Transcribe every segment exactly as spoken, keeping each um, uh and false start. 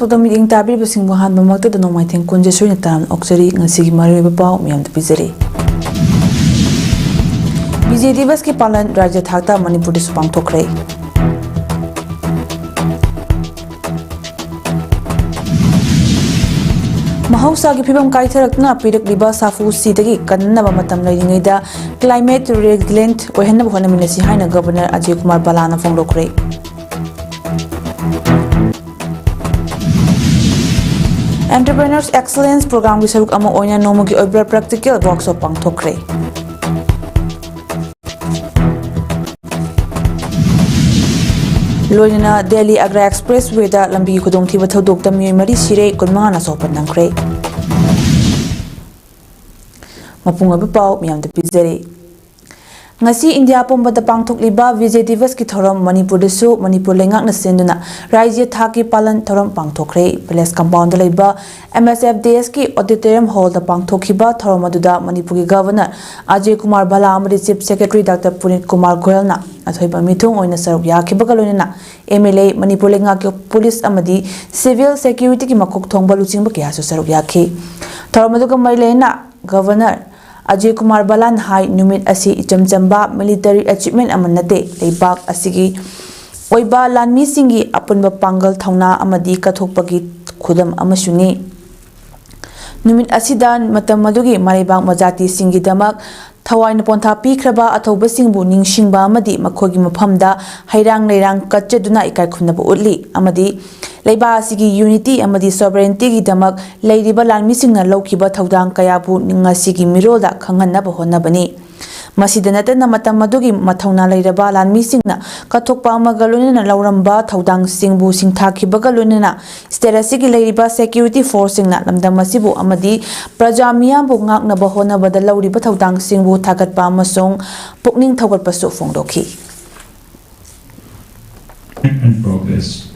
ꯄꯥꯎꯗꯝ ꯃꯤꯠꯌꯦꯡ ꯇꯥꯕꯤꯔꯤꯕꯁꯤꯡꯕꯨ ꯑꯍꯥꯟꯕꯃꯛꯇꯗ ꯅꯣꯡꯃꯥꯏꯊꯦꯡ ꯀꯨꯟꯖꯦ ꯁꯣꯏꯅ ꯇꯥꯔꯝ ꯑꯣꯛꯆꯔꯤ꯫ ꯉꯁꯤꯒꯤ ꯃꯔꯨꯑꯣꯏꯕ ꯄꯥꯎ ꯃꯌꯥꯝꯗ ꯄꯤꯖꯔꯤ꯫ ꯕꯤꯖꯦ ꯗꯤꯕꯁꯀꯤ ꯄꯥꯂꯟ ꯔꯥꯖ꯭ꯌ ꯊꯥꯛꯇ ꯃꯅꯤꯄꯨꯔꯗꯁꯨ ꯄꯥꯡꯊꯣꯛꯈ꯭ꯔꯦ꯫ ꯃꯍꯧꯁꯥꯒꯤ ꯐꯤꯕꯝ ꯀꯥꯏꯊꯔꯛꯇꯨꯅ ꯄꯤꯔꯛꯂꯤꯕ ꯁꯥꯐꯨꯁꯤꯗꯒꯤ ꯀꯟꯅꯕ ꯃꯇꯝ ꯂꯩꯔꯤꯉꯩꯗ climate resilient ꯑꯣꯏꯍꯟꯅꯕ ꯍꯣꯠꯅꯃꯤꯟꯅꯁꯤ ꯍꯥꯏꯅ governor Ajay Kumar ꯚꯜꯂꯥꯅ ꯐꯣꯡꯗꯣꯛꯈ꯭ꯔꯦ꯫ Entrepreneurs Excellence Programꯒꯤ ꯁꯔꯨꯛ ꯑꯃ ꯑꯣꯏꯅ ꯅꯣꯡꯃꯒꯤ ꯑꯣꯏꯕ practical workshop ꯄꯥꯡꯊꯣꯛꯈ꯭ꯔꯦ꯫ ꯂꯣꯏꯅꯅ ꯗꯦꯜꯂꯤ ꯑꯒ꯭ꯔꯥ expresswayꯗ ꯂꯝꯕꯤꯒꯤ ꯈꯨꯗꯣꯡꯊꯤꯕ ꯊꯧꯗꯣꯛꯇ ꯃꯤꯑꯣꯏ ꯃꯔꯤ ꯁꯤꯔꯦ, ꯀꯨꯟꯃꯉꯥꯅ ꯑꯁꯣꯛꯄ ꯅꯪꯈ꯭ꯔꯦ꯫ ꯃꯄꯨꯡ ꯑꯣꯏꯕ ꯄꯥꯎ ꯃꯌꯥꯝꯗ ꯄꯤꯖꯔꯤ꯫ ꯉꯁꯤ ꯏꯟꯗꯤꯌꯥ ꯄꯨꯝꯕꯗ ꯄꯥꯡꯊꯣꯛꯂꯤꯕ ꯕꯤꯖꯦ ꯗꯤꯕꯁꯀꯤ ꯊꯧꯔꯝ ꯃꯅꯤꯄꯨꯔꯗꯁꯨ ꯃꯅꯤꯄꯨꯔ ꯂꯩꯉꯥꯛꯅ ꯁꯤꯟꯗꯨꯅ ꯔꯥꯖ꯭ꯌ ꯊꯥꯛꯀꯤ ꯄꯥꯂꯟ ꯊꯧꯔꯝ ꯄꯥꯡꯊꯣꯛꯈ꯭ꯔꯦ꯫ Palace compoundꯗ ꯂꯩꯕ M S F D Sꯀꯤ auditorium hallꯗ ꯄꯥꯡꯊꯣꯛꯈꯤꯕ ꯊꯧꯔꯝ ꯑꯗꯨꯗ ꯃꯅꯤꯄꯨꯔꯒꯤ ꯒꯕꯔꯅꯔ ꯑꯖꯌ ꯀꯨꯃꯥꯔ ꯚꯜꯂꯥ ꯑꯃꯗꯤ Chief Secretary Doctor ꯄꯨꯅꯤꯠ ꯀꯨꯃꯥꯔ ꯒꯣꯌꯜꯅ ꯑꯊꯣꯏꯕ ꯃꯤꯊꯨꯡ ꯑꯣꯏꯅ ꯁꯔꯨꯛ ꯌꯥꯈꯤꯕꯒ ꯂꯣꯏꯅꯅ M L A, ꯃꯅꯤꯄꯨꯔ ꯂꯩꯉꯥꯛꯀꯤ police ꯑꯃꯗꯤ civil securityꯒꯤ ꯃꯀꯣꯛ ꯊꯣꯡꯕ ꯂꯨꯆꯤꯡꯕ ꯀꯌꯥꯁꯨ ꯁꯔꯨꯛ ꯌꯥꯈꯤ꯫ ꯊꯧꯔꯝ ꯑꯗꯨꯒ ꯃꯔꯤ ꯂꯩꯅꯅ ꯒꯕꯔꯅꯔ ꯑꯖꯌ ꯀꯨꯃꯥꯔ ꯚꯜꯂꯥꯅ ꯍꯥꯏ, ꯅꯨꯃꯤꯠ ꯑꯁꯤ ꯏꯆꯝ ꯆꯝꯕ military achievement ꯑꯃ ꯅꯠꯇꯦ, ꯂꯩꯕꯥꯛ ꯑꯁꯤꯒꯤ ꯑꯣꯏꯕ ꯂꯥꯟꯃꯤꯁꯤꯡꯒꯤ ꯑꯄꯨꯟꯕ ꯄꯥꯡꯒꯜ, ꯊꯧꯅꯥ ꯑꯃꯗꯤ ꯀꯠꯊꯣꯛꯄꯒꯤ ꯈꯨꯗꯝ ꯑꯃꯁꯨꯅꯤ꯫ ꯅꯨꯃꯤꯠ ꯑꯁꯤꯗ ꯃꯇꯝ ꯑꯗꯨꯒꯤ ꯃꯔꯩꯕꯥꯛ ꯃꯖꯥꯇꯤꯁꯤꯡꯒꯤꯗꯃꯛ ꯊꯋꯥꯏꯅ ꯄꯣꯟꯊꯥ ꯄꯤꯈ꯭ꯔꯕ ꯑꯊꯧꯕꯁꯤꯡꯕꯨ ꯅꯤꯡꯁꯤꯡꯕ ꯑꯃꯗꯤ ꯃꯈꯣꯏꯒꯤ ꯃꯐꯝꯗ ꯍꯩꯔꯥꯡ ꯂꯩꯔꯥꯡ ꯀꯠꯆꯗꯨꯅ ꯏꯀꯥꯏ ꯈꯨꯝꯅꯕ ꯎꯠꯂꯤ ꯑꯃꯗꯤ ꯂꯩꯕꯥꯛ ꯑꯁꯤꯒꯤ unity ꯑꯃꯗꯤ sovereigntyꯒꯤꯗꯃꯛ ꯂꯩꯔꯤꯕ ꯂꯥꯟꯃꯤꯁꯤꯡꯅ ꯂꯧꯈꯤꯕ ꯊꯧꯗꯥꯡ ꯀꯌꯥꯕꯨ ꯉꯁꯤꯒꯤ ꯃꯤꯔꯣꯜꯗ ꯈꯪꯍꯟꯅꯕ ꯍꯣꯠꯅꯕꯅꯤ꯫ ꯃꯁꯤꯗ ꯅꯠꯇꯅ ꯃꯇꯝ ꯑꯗꯨꯒꯤ ꯃꯊꯧꯅꯥ ꯂꯩꯔꯕ ꯂꯥꯟꯃꯤꯁꯤꯡꯅ ꯀꯠꯊꯣꯛꯄ ꯑꯃꯒ ꯂꯣꯏꯅꯅ ꯂꯧꯔꯝꯕ ꯊꯧꯗꯥꯡꯁꯤꯡꯕꯨ ꯁꯤꯡꯊꯥꯈꯤꯕꯒ ꯂꯣꯏꯅꯅ state ꯑꯁꯤꯒꯤ ꯂꯩꯔꯤꯕ security forceꯁꯤꯡꯅ ꯂꯝꯗꯝ ꯑꯁꯤꯕꯨ ꯑꯃꯗꯤ ꯄ꯭ꯔꯖꯥ ꯃꯤꯌꯥꯝꯕꯨ ꯉꯥꯛꯅꯕ ꯍꯣꯠꯅꯕꯗ ꯂꯧꯔꯤꯕ ꯊꯧꯗꯥꯡꯁꯤꯡꯕꯨ ꯊꯥꯒꯠꯄ ꯑꯃꯁꯨꯡ ꯄꯨꯛꯅꯤꯡ ꯊꯧꯒꯠꯄꯁꯨ ꯐꯣꯡꯗꯣꯛꯈꯤ꯫ And progress.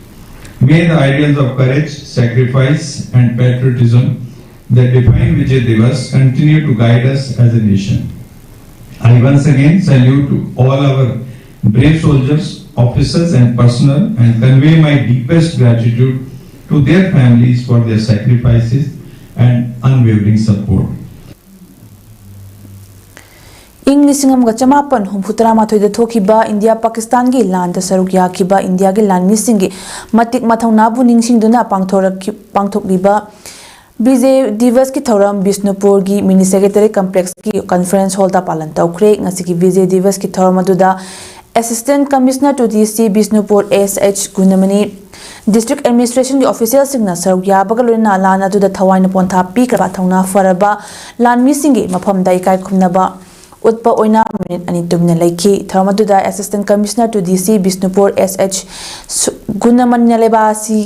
May the ideals of courage, sacrifice, and patriotism that define Vijay Diwas continue to guide us as a nation. I once again salute to all our brave soldiers, officers, and personnel and convey my deepest gratitude to their families for their sacrifices and unwavering support. ꯏꯪ ꯂꯤꯁꯤꯡ ꯑꯃꯒ ꯆꯃꯥꯄꯟ ꯍꯨꯝꯐꯨ ꯇꯔꯥꯃꯥꯊꯣꯏꯗ ꯊꯣꯛꯈꯤꯕ India ꯄꯥꯀꯤꯁꯇꯥꯟꯒꯤ ꯂꯥꯟꯗ ꯁꯔꯨꯛ ꯌꯥꯈꯤꯕ ꯏꯟꯗꯤꯌꯥꯒꯤ ꯂꯥꯟꯃꯤꯁꯤꯡꯒꯤ ꯃꯇꯤꯛ ꯃꯊꯧꯅꯥꯕꯨ ꯅꯤꯡꯁꯤꯡꯗꯨꯅ ꯄꯥꯡꯊꯣꯔꯛꯈꯤ-, ꯄꯥꯡꯊꯣꯛꯂꯤꯕ ꯕꯤꯖꯦ ꯗꯤꯕꯁꯀꯤ ꯊꯧꯔꯝ ꯕꯤꯁꯅꯨꯄꯨꯔꯒꯤ ꯃꯤꯅꯤ ꯁꯦꯀ꯭ꯔꯦꯇꯔꯤ ꯀꯝꯄ꯭ꯂꯦꯛꯁꯀꯤ ꯀꯟꯐꯔꯦꯟꯁ ꯍꯣꯜꯗ ꯄꯥꯂꯟ ꯇꯧꯈ꯭ꯔꯦ꯫ ꯉꯁꯤꯒꯤ ꯕꯤꯖꯦ ꯗꯤꯕꯁꯀꯤ ꯊꯧꯔꯝ ꯑꯗꯨꯗ Assistant Commissioner to D C Bishnupur S H ꯒꯨꯅꯃꯅꯤ, District Administrationꯒꯤ officialꯁꯤꯡꯅ ꯁꯔꯨꯛ ꯌꯥꯕꯒ ꯂꯣꯏꯅꯅ ꯂꯥꯟ ꯑꯗꯨꯗ ꯊꯋꯥꯏꯅ ꯄꯣꯟꯊꯥ ꯄꯤꯈ꯭ꯔꯕ ꯊꯧꯅꯥ ꯐꯔꯕ ꯂꯥꯟꯃꯤꯁꯤꯡꯒꯤ ꯃꯐꯝꯗ ꯏꯀꯥꯏ ꯈꯨꯝꯅꯕ ꯎꯠꯄ ꯑꯣꯏꯅ ꯃꯤꯅꯤꯠ ꯑꯅꯤ ꯇꯨꯃꯤꯟꯅ ꯂꯩꯈꯤ꯫ ꯊꯧꯔꯝ ꯑꯗꯨꯗ Assistant Commissioner to D C Bishnupur S H ꯁꯨ-, ꯒꯨꯅꯃꯅꯤꯅ ꯂꯩꯕꯥꯛ ꯑꯁꯤ,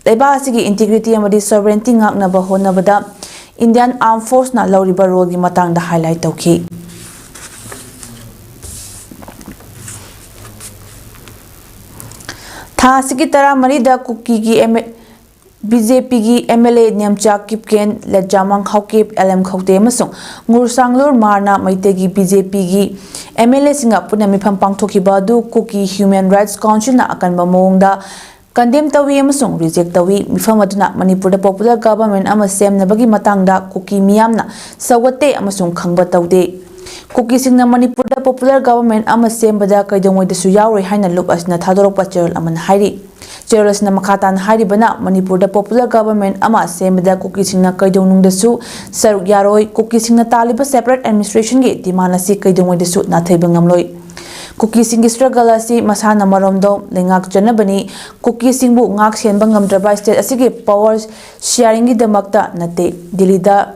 ꯂꯩꯕꯥꯛ ꯑꯁꯤꯒꯤ integrity ꯑꯃꯗꯤ sovereignty ꯉꯥꯛꯅꯕ ꯍꯣꯠꯅꯕꯗ Indian Armed Forceꯅ ꯂꯧꯔꯤꯕ roleꯒꯤ ꯃꯇꯥꯡꯗ highlight ꯇꯧꯈꯤ꯫ ꯊꯥ ꯑꯁꯤꯒꯤ ꯇꯔꯥꯃꯔꯤꯗ ꯀꯨꯀꯤꯒꯤ ꯑꯦꯝ ꯑꯦ, ꯕꯤ ꯖꯦ ꯄꯤꯒꯤ M L A Nemcha Kipgen, Letzamang Haokip, L M Khaute ꯑꯃꯁꯨꯡ ꯉꯨꯔꯁꯥꯡꯂꯨꯔ ꯃꯥꯔꯅ ꯃꯩꯇꯩꯒꯤ ꯕꯤ ꯖꯦ ꯄꯤꯒꯤ ꯑꯦꯝ ꯑꯦꯜ ꯑꯦꯁꯤꯡꯒ ꯄꯨꯟꯅ ꯃꯤꯐꯝ ꯄꯥꯡꯊꯣꯛꯈꯤꯕ ꯑꯗꯨ ꯀꯨꯀꯤ Human Rights Councilꯅ ꯑꯀꯟꯕ ꯃꯑꯣꯡꯗ condemn ꯇꯧꯏ ꯑꯃꯁꯨꯡ reject ꯇꯧꯏ꯫ ꯃꯤꯐꯝ ꯑꯗꯨꯅ ꯃꯅꯤꯄꯨꯔꯗ popular government ꯑꯃ ꯁꯦꯝꯅꯕꯒꯤ ꯃꯇꯥꯡꯗ ꯀꯨꯀꯤ ꯃꯤꯌꯥꯝꯅ ꯁꯧꯒꯠꯇꯦ ꯑꯃꯁꯨꯡ ꯈꯪꯕ ꯇꯧꯗꯦ꯫ ꯀꯨꯀꯤꯁꯤꯡꯅ ꯃꯅꯤꯄꯨꯔꯗ popular government ꯑꯃ ꯁꯦꯝꯕꯗ ꯀꯩꯗꯧꯉꯩꯗꯁꯨ ꯌꯥꯎꯔꯣꯏ ꯍꯥꯏꯅ ꯂꯨꯞ ꯑꯁꯤꯅ ꯊꯥꯗꯣꯔꯛꯄ ꯆꯦꯔꯣꯜ ꯑꯃꯅ ꯍꯥꯏꯔꯤ꯫ ꯆꯦꯔꯣꯜ ꯑꯁꯤꯅ ꯃꯈꯥ ꯇꯥꯅ ꯍꯥꯏꯔꯤꯕꯅ, ꯃꯅꯤꯄꯨꯔꯗ popular government ꯑꯃ ꯁꯦꯝꯕꯗ ꯀꯨꯀꯤꯁꯤꯡꯅ ꯀꯩꯗꯧꯅꯨꯡꯗꯁꯨ ꯁꯔꯨꯛ ꯌꯥꯔꯣꯏ, ꯀꯨꯀꯤꯁꯤꯡꯅ ꯇꯥꯜꯂꯤꯕ separate administrationꯒꯤ demand ꯑꯁꯤ ꯀꯩꯗꯧꯉꯩꯗꯁꯨ ꯅꯥꯊꯩꯕ ꯉꯝꯂꯣꯏ꯫ ꯀꯨꯀꯤꯁꯤꯡꯒꯤ struggle ꯑꯁꯤ ꯃꯁꯥꯅ ꯃꯔꯣꯝꯗꯣꯝ ꯂꯩꯉꯥꯛꯆꯅꯕꯅꯤ, ꯀꯨꯀꯤꯁꯤꯡꯕꯨ ꯉꯥꯛ ꯁꯦꯟꯕ ꯉꯝꯗ꯭ꯔꯕ state ꯑꯁꯤꯒꯤ power sharingꯒꯤꯗꯃꯛꯇ ꯅꯠꯇꯦ꯫ ꯗꯤꯜꯂꯤꯗ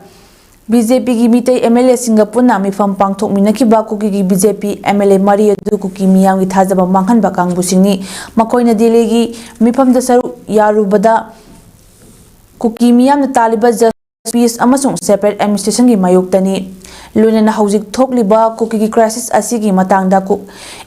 ꯕꯤ ꯖꯦ ꯄꯤꯒꯤ ꯃꯤꯇꯩ ꯑꯦꯝ ꯑꯦꯜ ꯑꯦꯁꯤꯡꯒ ꯄꯨꯟꯅ ꯃꯤꯐꯝ ꯄꯥꯡꯊꯣꯛꯃꯤꯟꯅꯈꯤꯕ ꯀꯨꯀꯤꯒꯤ B J P M L A ꯃꯔꯤ ꯑꯗꯨ ꯀꯨꯀꯤ ꯃꯤꯌꯥꯝꯒꯤ ꯊꯥꯖꯕ ꯃꯥꯡꯍꯟꯕ ꯀꯥꯡꯕꯨꯁꯤꯡꯅꯤ꯫ ꯃꯈꯣꯏꯅ ꯗꯤꯜꯂꯤꯒꯤ ꯃꯤꯐꯝꯗ ꯁꯔꯨꯛ ꯌꯥꯔꯨꯕꯗ ꯀꯨꯀꯤ ꯃꯤꯌꯥꯝꯅ ꯇꯥꯜꯂꯤꯕ justice ꯑꯃꯁꯨꯡ separate administrationꯒꯤ ꯃꯥꯌꯣꯛꯇꯅꯤ꯫ ꯂꯣꯏꯅꯅ ꯍꯧꯖꯤꯛ ꯊꯣꯛꯂꯤꯕ ꯀꯨꯀꯤꯒꯤ crisis ꯑꯁꯤꯒꯤ ꯃꯇꯥꯡꯗ ꯀꯨ-,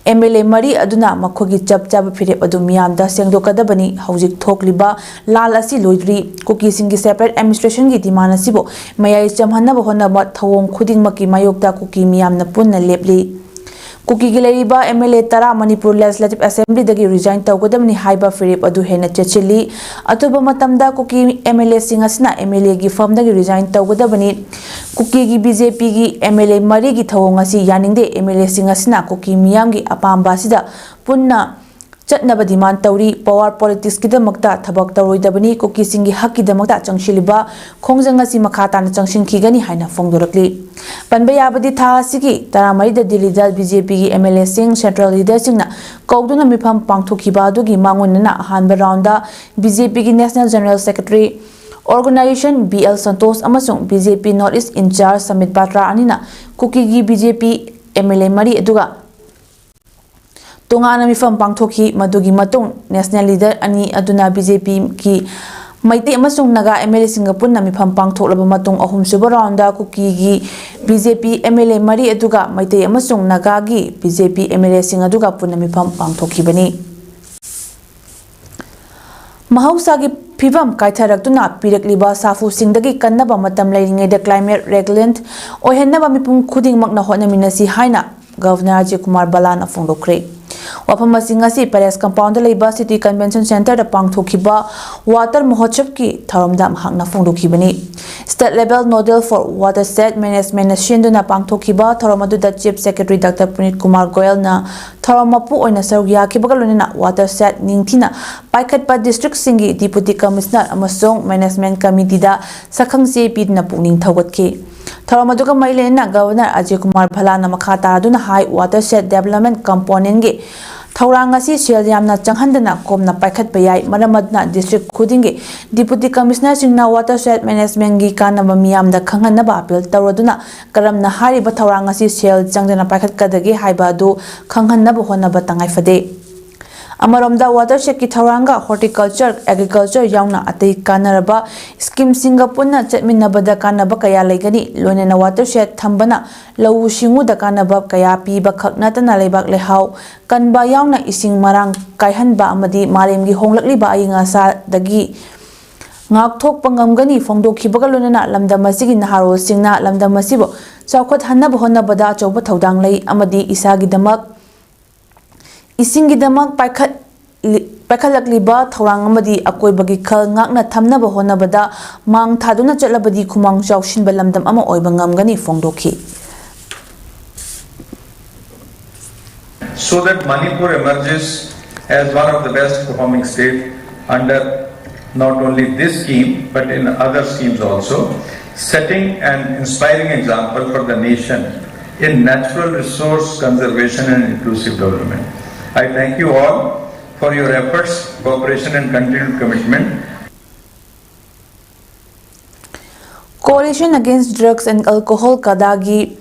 ꯑꯦꯝ ꯑꯦꯜ ꯑꯦ ꯃꯔꯤ ꯑꯗꯨꯅ ꯃꯈꯣꯏꯒꯤ ꯆꯞ ꯆꯥꯕ ꯐꯤꯔꯦꯞ ꯑꯗꯨ ꯃꯤꯌꯥꯝꯗ ꯁꯦꯡꯗꯣꯛꯀꯗꯕꯅꯤ꯫ ꯍꯧꯖꯤꯛ ꯊꯣꯛꯂꯤꯕ ꯂꯥꯜ ꯑꯁꯤ ꯂꯣꯏꯗ꯭ꯔꯤ꯫ ꯀꯨꯀꯤꯁꯤꯡꯒꯤ separate administrationꯒꯤ demand ꯑꯁꯤꯕꯨ ꯃꯌꯥꯏ ꯆꯝꯍꯟꯅꯕ ꯍꯣꯠꯅꯕ ꯊꯧꯑꯣꯡ ꯈꯨꯗꯤꯡꯃꯛꯀꯤ ꯃꯥꯌꯣꯛꯇ ꯀꯨꯀꯤ ꯃꯤꯌꯥꯝꯅ ꯄꯨꯟꯅ ꯂꯦꯞꯂꯤ꯫ ꯀꯨꯀꯤꯒꯤ ꯂꯩꯔꯤꯕ MLA ꯇꯔꯥ ꯃꯅꯤꯄꯨꯔ Legislative Assemblyꯗꯒꯤ resign ꯇꯧꯒꯗꯕꯅꯤ ꯍꯥꯏꯕ ꯐꯤꯔꯦꯞ ꯑꯗꯨ ꯍꯦꯟꯅ ꯆꯦꯠꯁꯤꯜꯂꯤ꯫ ꯑꯇꯣꯞꯄ ꯃꯇꯝꯗ ꯀꯨꯀꯤ MLAꯁꯤꯡ ꯑꯁꯤꯅ MLAꯒꯤ firmꯗꯒꯤ resign ꯇꯧꯒꯗꯕꯅꯤ꯫ ꯀꯨꯀꯤꯒꯤ BJPꯒꯤ MLA ꯃꯔꯤꯒꯤ ꯊꯧꯑꯣꯡ ꯑꯁꯤ ꯌꯥꯅꯤꯡꯗꯦ꯫ MLAꯁꯤꯡ ꯑꯁꯤꯅ ꯀꯨꯀꯤ ꯃꯤꯌꯥꯝꯒꯤ ꯑꯄꯥꯝꯕ ꯑꯁꯤꯗ ꯄꯨꯟꯅ ꯆꯠꯅꯕ demand ꯇꯧꯔꯤ꯫ Power politicsꯀꯤꯗꯃꯛꯇ ꯊꯕꯛ ꯇꯧꯔꯣꯏꯗꯕꯅꯤ꯫ ꯀꯨꯀꯤꯁꯤꯡꯒꯤ ꯍꯛꯀꯤꯗꯃꯛꯇ ꯆꯪꯁꯤꯜꯂꯤꯕ ꯈꯣꯡꯖꯪ ꯑꯁꯤ ꯃꯈꯥ ꯇꯥꯅ ꯆꯪꯁꯤꯟꯈꯤꯒꯅꯤ ꯍꯥꯏꯅ ꯐꯣꯡꯗꯣꯔꯛꯂꯤ꯫ ꯄꯟꯕ ꯌꯥꯕꯗꯤ, ꯊꯥ ꯑꯁꯤꯒꯤ ꯇꯔꯥꯃꯔꯤꯗ ꯗꯤꯜꯂꯤꯗ BJPꯒꯤ MLAꯁꯤꯡ central leaderꯁꯤꯡꯅ ꯀꯧꯗꯨꯅ ꯃꯤꯐꯝ ꯄꯥꯡꯊꯣꯛꯈꯤꯕ ꯑꯗꯨꯒꯤ ꯃꯥꯡꯑꯣꯏꯅꯅ ꯑꯍꯥꯟꯕ roundꯗ BJPꯒꯤ National General Secretary Organisation B L Santosh ꯑꯃꯁꯨꯡ BJP North East in-charge Sambit Patra ꯑꯅꯤꯅ ꯀꯨꯀꯤꯒꯤ BJP MLA ꯃꯔꯤ ꯑꯗꯨꯒ ꯇꯣꯉꯥꯟꯅ ꯃꯤꯐꯝ ꯄꯥꯡꯊꯣꯛꯈꯤ꯫ ꯃꯗꯨꯒꯤ ꯃꯇꯨꯡ national leader ꯑꯅꯤ ꯑꯗꯨꯅ BJPꯒꯤ ꯃꯩꯇꯩ ꯑꯃꯁꯨꯡ ꯅꯥꯒꯥ MLAꯁꯤꯡꯒ ꯄꯨꯟꯅ ꯃꯤꯐꯝ ꯄꯥꯡꯊꯣꯛꯂꯕ ꯃꯇꯨꯡ, ꯑꯍꯨꯝꯁꯨꯕ roundꯗ ꯀꯨꯀꯤꯒꯤ BJP MLA ꯃꯔꯤ ꯑꯗꯨꯒ ꯃꯩꯇꯩ ꯑꯃꯁꯨꯡ ꯅꯥꯒꯥꯒꯤ BJP MLAꯁꯤꯡ ꯑꯗꯨꯒ ꯄꯨꯟꯅ ꯃꯤꯐꯝ ꯄꯥꯡꯊꯣꯛꯈꯤꯕꯅꯤ꯫ ꯃꯍꯧꯁꯥꯒꯤ ꯐꯤꯕꯝ ꯀꯥꯏꯊꯔꯛꯇꯨꯅ ꯄꯤꯔꯛꯂꯤꯕ ꯁꯥꯐꯨꯁꯤꯡꯗꯒꯤ ꯀꯟꯅꯕ ꯃꯇꯝ ꯂꯩꯔꯤꯉꯩꯗ climate resilient ꯑꯣꯏꯍꯟꯅꯕ ꯃꯤꯄꯨꯝ ꯈꯨꯗꯤꯡꯃꯛꯅ ꯍꯣꯠꯅꯃꯤꯟꯅꯁꯤ ꯍꯥꯏꯅ Governor ꯑꯖꯌ ꯀꯨꯃꯥꯔ ꯚꯜꯂꯥꯅ ꯐꯣꯡꯗꯣꯛꯈ꯭ꯔꯦ꯫ ꯋꯥꯐꯝ ꯑꯁꯤꯡ ꯑꯁꯤ Palace Compoundꯗ ꯂꯩꯕ City Convention Centreꯗ ꯄꯥꯡꯊꯣꯛꯈꯤꯕ Water Mahotshavꯀꯤ ꯊꯧꯔꯝꯗ ꯃꯍꯥꯛꯅ ꯐꯣꯡꯗꯣꯛꯈꯤꯕꯅꯤ꯫ State Level Nodal for Watershed Managementꯅ ꯁꯤꯟꯗꯨꯅ ꯄꯥꯡꯊꯣꯛꯈꯤꯕ ꯊꯧꯔꯝ ꯑꯗꯨꯗ Chief Secretary Doctor Puneet Kumar Goelꯅ ꯊꯧꯔꯝ ꯃꯄꯨ ꯑꯣꯏꯅ ꯁꯔꯨꯛ ꯌꯥꯈꯤꯕꯒ ꯂꯣꯏꯅꯅ watershed ꯅꯤꯡꯊꯤꯅ ꯄꯥꯏꯈꯠꯄ districtꯁꯤꯡꯒꯤ Deputy Commissioner ꯑꯃꯁꯨꯡ Management Committeeꯗ ꯁꯛꯈꯪꯆꯦ ꯄꯤꯗꯨꯅ ꯄꯨꯛꯅꯤꯡ ꯊꯧꯒꯠꯈꯤ꯫ ꯊꯧꯔꯝ ꯑꯗꯨꯒ ꯃꯔꯤ ꯂꯩꯅꯅ Governor ꯑꯖꯌ ꯀꯨꯃꯥꯔ ꯚꯜꯂꯥꯅ ꯃꯈꯥ ꯇꯥꯔꯗꯨꯅ ꯍꯥꯏ, watershed development componentꯀꯤ ꯊꯧꯔꯥꯡ ꯑꯁꯤ ꯁꯦꯜ ꯌꯥꯝꯅ ꯆꯪꯍꯟꯗꯅ ꯀꯣꯝꯅ ꯄꯥꯏꯈꯠꯄ ꯌꯥꯏ꯫ ꯃꯔꯝ ꯑꯗꯨꯅ district ꯈꯨꯗꯤꯡꯒꯤ Deputy Commissionerꯁꯤꯡꯅ watershed managementꯀꯤ ꯀꯥꯟꯅꯕ ꯃꯤꯌꯥꯝꯗ ꯈꯪꯍꯟꯅꯕ appeal ꯇꯧꯔꯗꯨꯅ ꯀꯔꯝꯅ ꯍꯥꯏꯔꯤꯕ ꯊꯧꯔꯥꯡ ꯑꯁꯤ ꯁꯦꯜ ꯆꯪꯗꯅ ꯄꯥꯏꯈꯠꯀꯗꯒꯦ ꯍꯥꯏꯕ ꯑꯗꯨ ꯈꯪꯍꯟꯅꯕ ꯍꯣꯠꯅꯕ ꯇꯉꯥꯏ ꯐꯗꯦ꯫ ꯑꯃꯔꯣꯝꯗ, watershedꯀꯤ ꯊꯧꯔꯥꯡꯒ horticulture, agriculture ꯌꯥꯎꯅ ꯑꯇꯩ ꯀꯥꯟꯅꯔꯕ schemeꯁꯤꯡꯒ ꯄꯨꯟꯅ ꯆꯠꯃꯤꯟꯅꯕꯗ ꯀꯥꯟꯅꯕ ꯀꯌꯥ ꯂꯩꯒꯅꯤ꯫ ꯂꯣꯏꯅꯅ watershed ꯊꯝꯕꯅ ꯂꯧꯎ ꯁꯤꯡꯎꯗ ꯀꯥꯟꯅꯕ ꯀꯌꯥ ꯄꯤꯕ ꯈꯛ ꯅꯠꯇꯅ ꯂꯩꯕꯥꯛ ꯂꯩꯍꯥꯎ ꯀꯟꯕ ꯌꯥꯎꯅ ꯏꯁꯤꯡ ꯃꯔꯥꯡ ꯀꯥꯏꯍꯟꯕ ꯑꯃꯗꯤ ꯃꯥꯂꯦꯝꯒꯤ ꯍꯣꯡꯂꯛꯂꯤꯕ ꯑꯏꯪ ꯑꯁꯥꯗꯒꯤ ꯉꯥꯛꯊꯣꯛꯄ ꯉꯝꯒꯅꯤ ꯐꯣꯡꯗꯣꯛꯈꯤꯕꯒ ꯂꯣꯏꯅꯅ ꯂꯝꯗꯝ ꯑꯁꯤꯒꯤ ꯅꯍꯥꯔꯣꯜꯁꯤꯡꯅ ꯂꯝꯗꯝ ꯑꯁꯤꯕꯨ ꯆꯥꯎꯈꯠꯍꯟꯅꯕ ꯍꯣꯠꯅꯕꯗ ꯑꯆꯧꯕ ꯊꯧꯗꯥꯡ ꯂꯩ ꯑꯃꯗꯤ ꯏꯁꯥꯒꯤꯗꯃꯛ, ꯏꯁꯤꯡꯒꯤꯗꯃꯛ ꯄꯥꯏꯈꯠ-, ꯄꯥꯏꯈꯠꯂꯛꯂꯤꯕ ꯊꯧꯔꯥꯡ ꯑꯃꯗꯤ ꯑꯀꯣꯏꯕꯒꯤ ꯈꯜ ꯉꯥꯛꯅ ꯊꯝꯅꯕ ꯍꯣꯠꯅꯕꯗ ꯃꯥꯡ ꯊꯥꯗꯨꯅ ꯆꯠꯂꯕꯗꯤ ꯈꯨꯃꯥꯡ ꯆꯥꯎꯁꯤꯟꯕ ꯂꯝꯗꯝ ꯑꯃ ꯑꯣꯏꯕ ꯉꯝꯒꯅꯤ ꯐꯣꯡꯗꯣꯛꯈꯤ꯫ So that Manipur emerges as one of the best performing states under not only this scheme but in other schemes also, setting an inspiring example for the nation in natural resource conservation and inclusive development. I thank you all for your efforts, cooperation and continued commitment. Coalition Against Drugs and Alcohol, ꯀꯗꯥꯒꯤ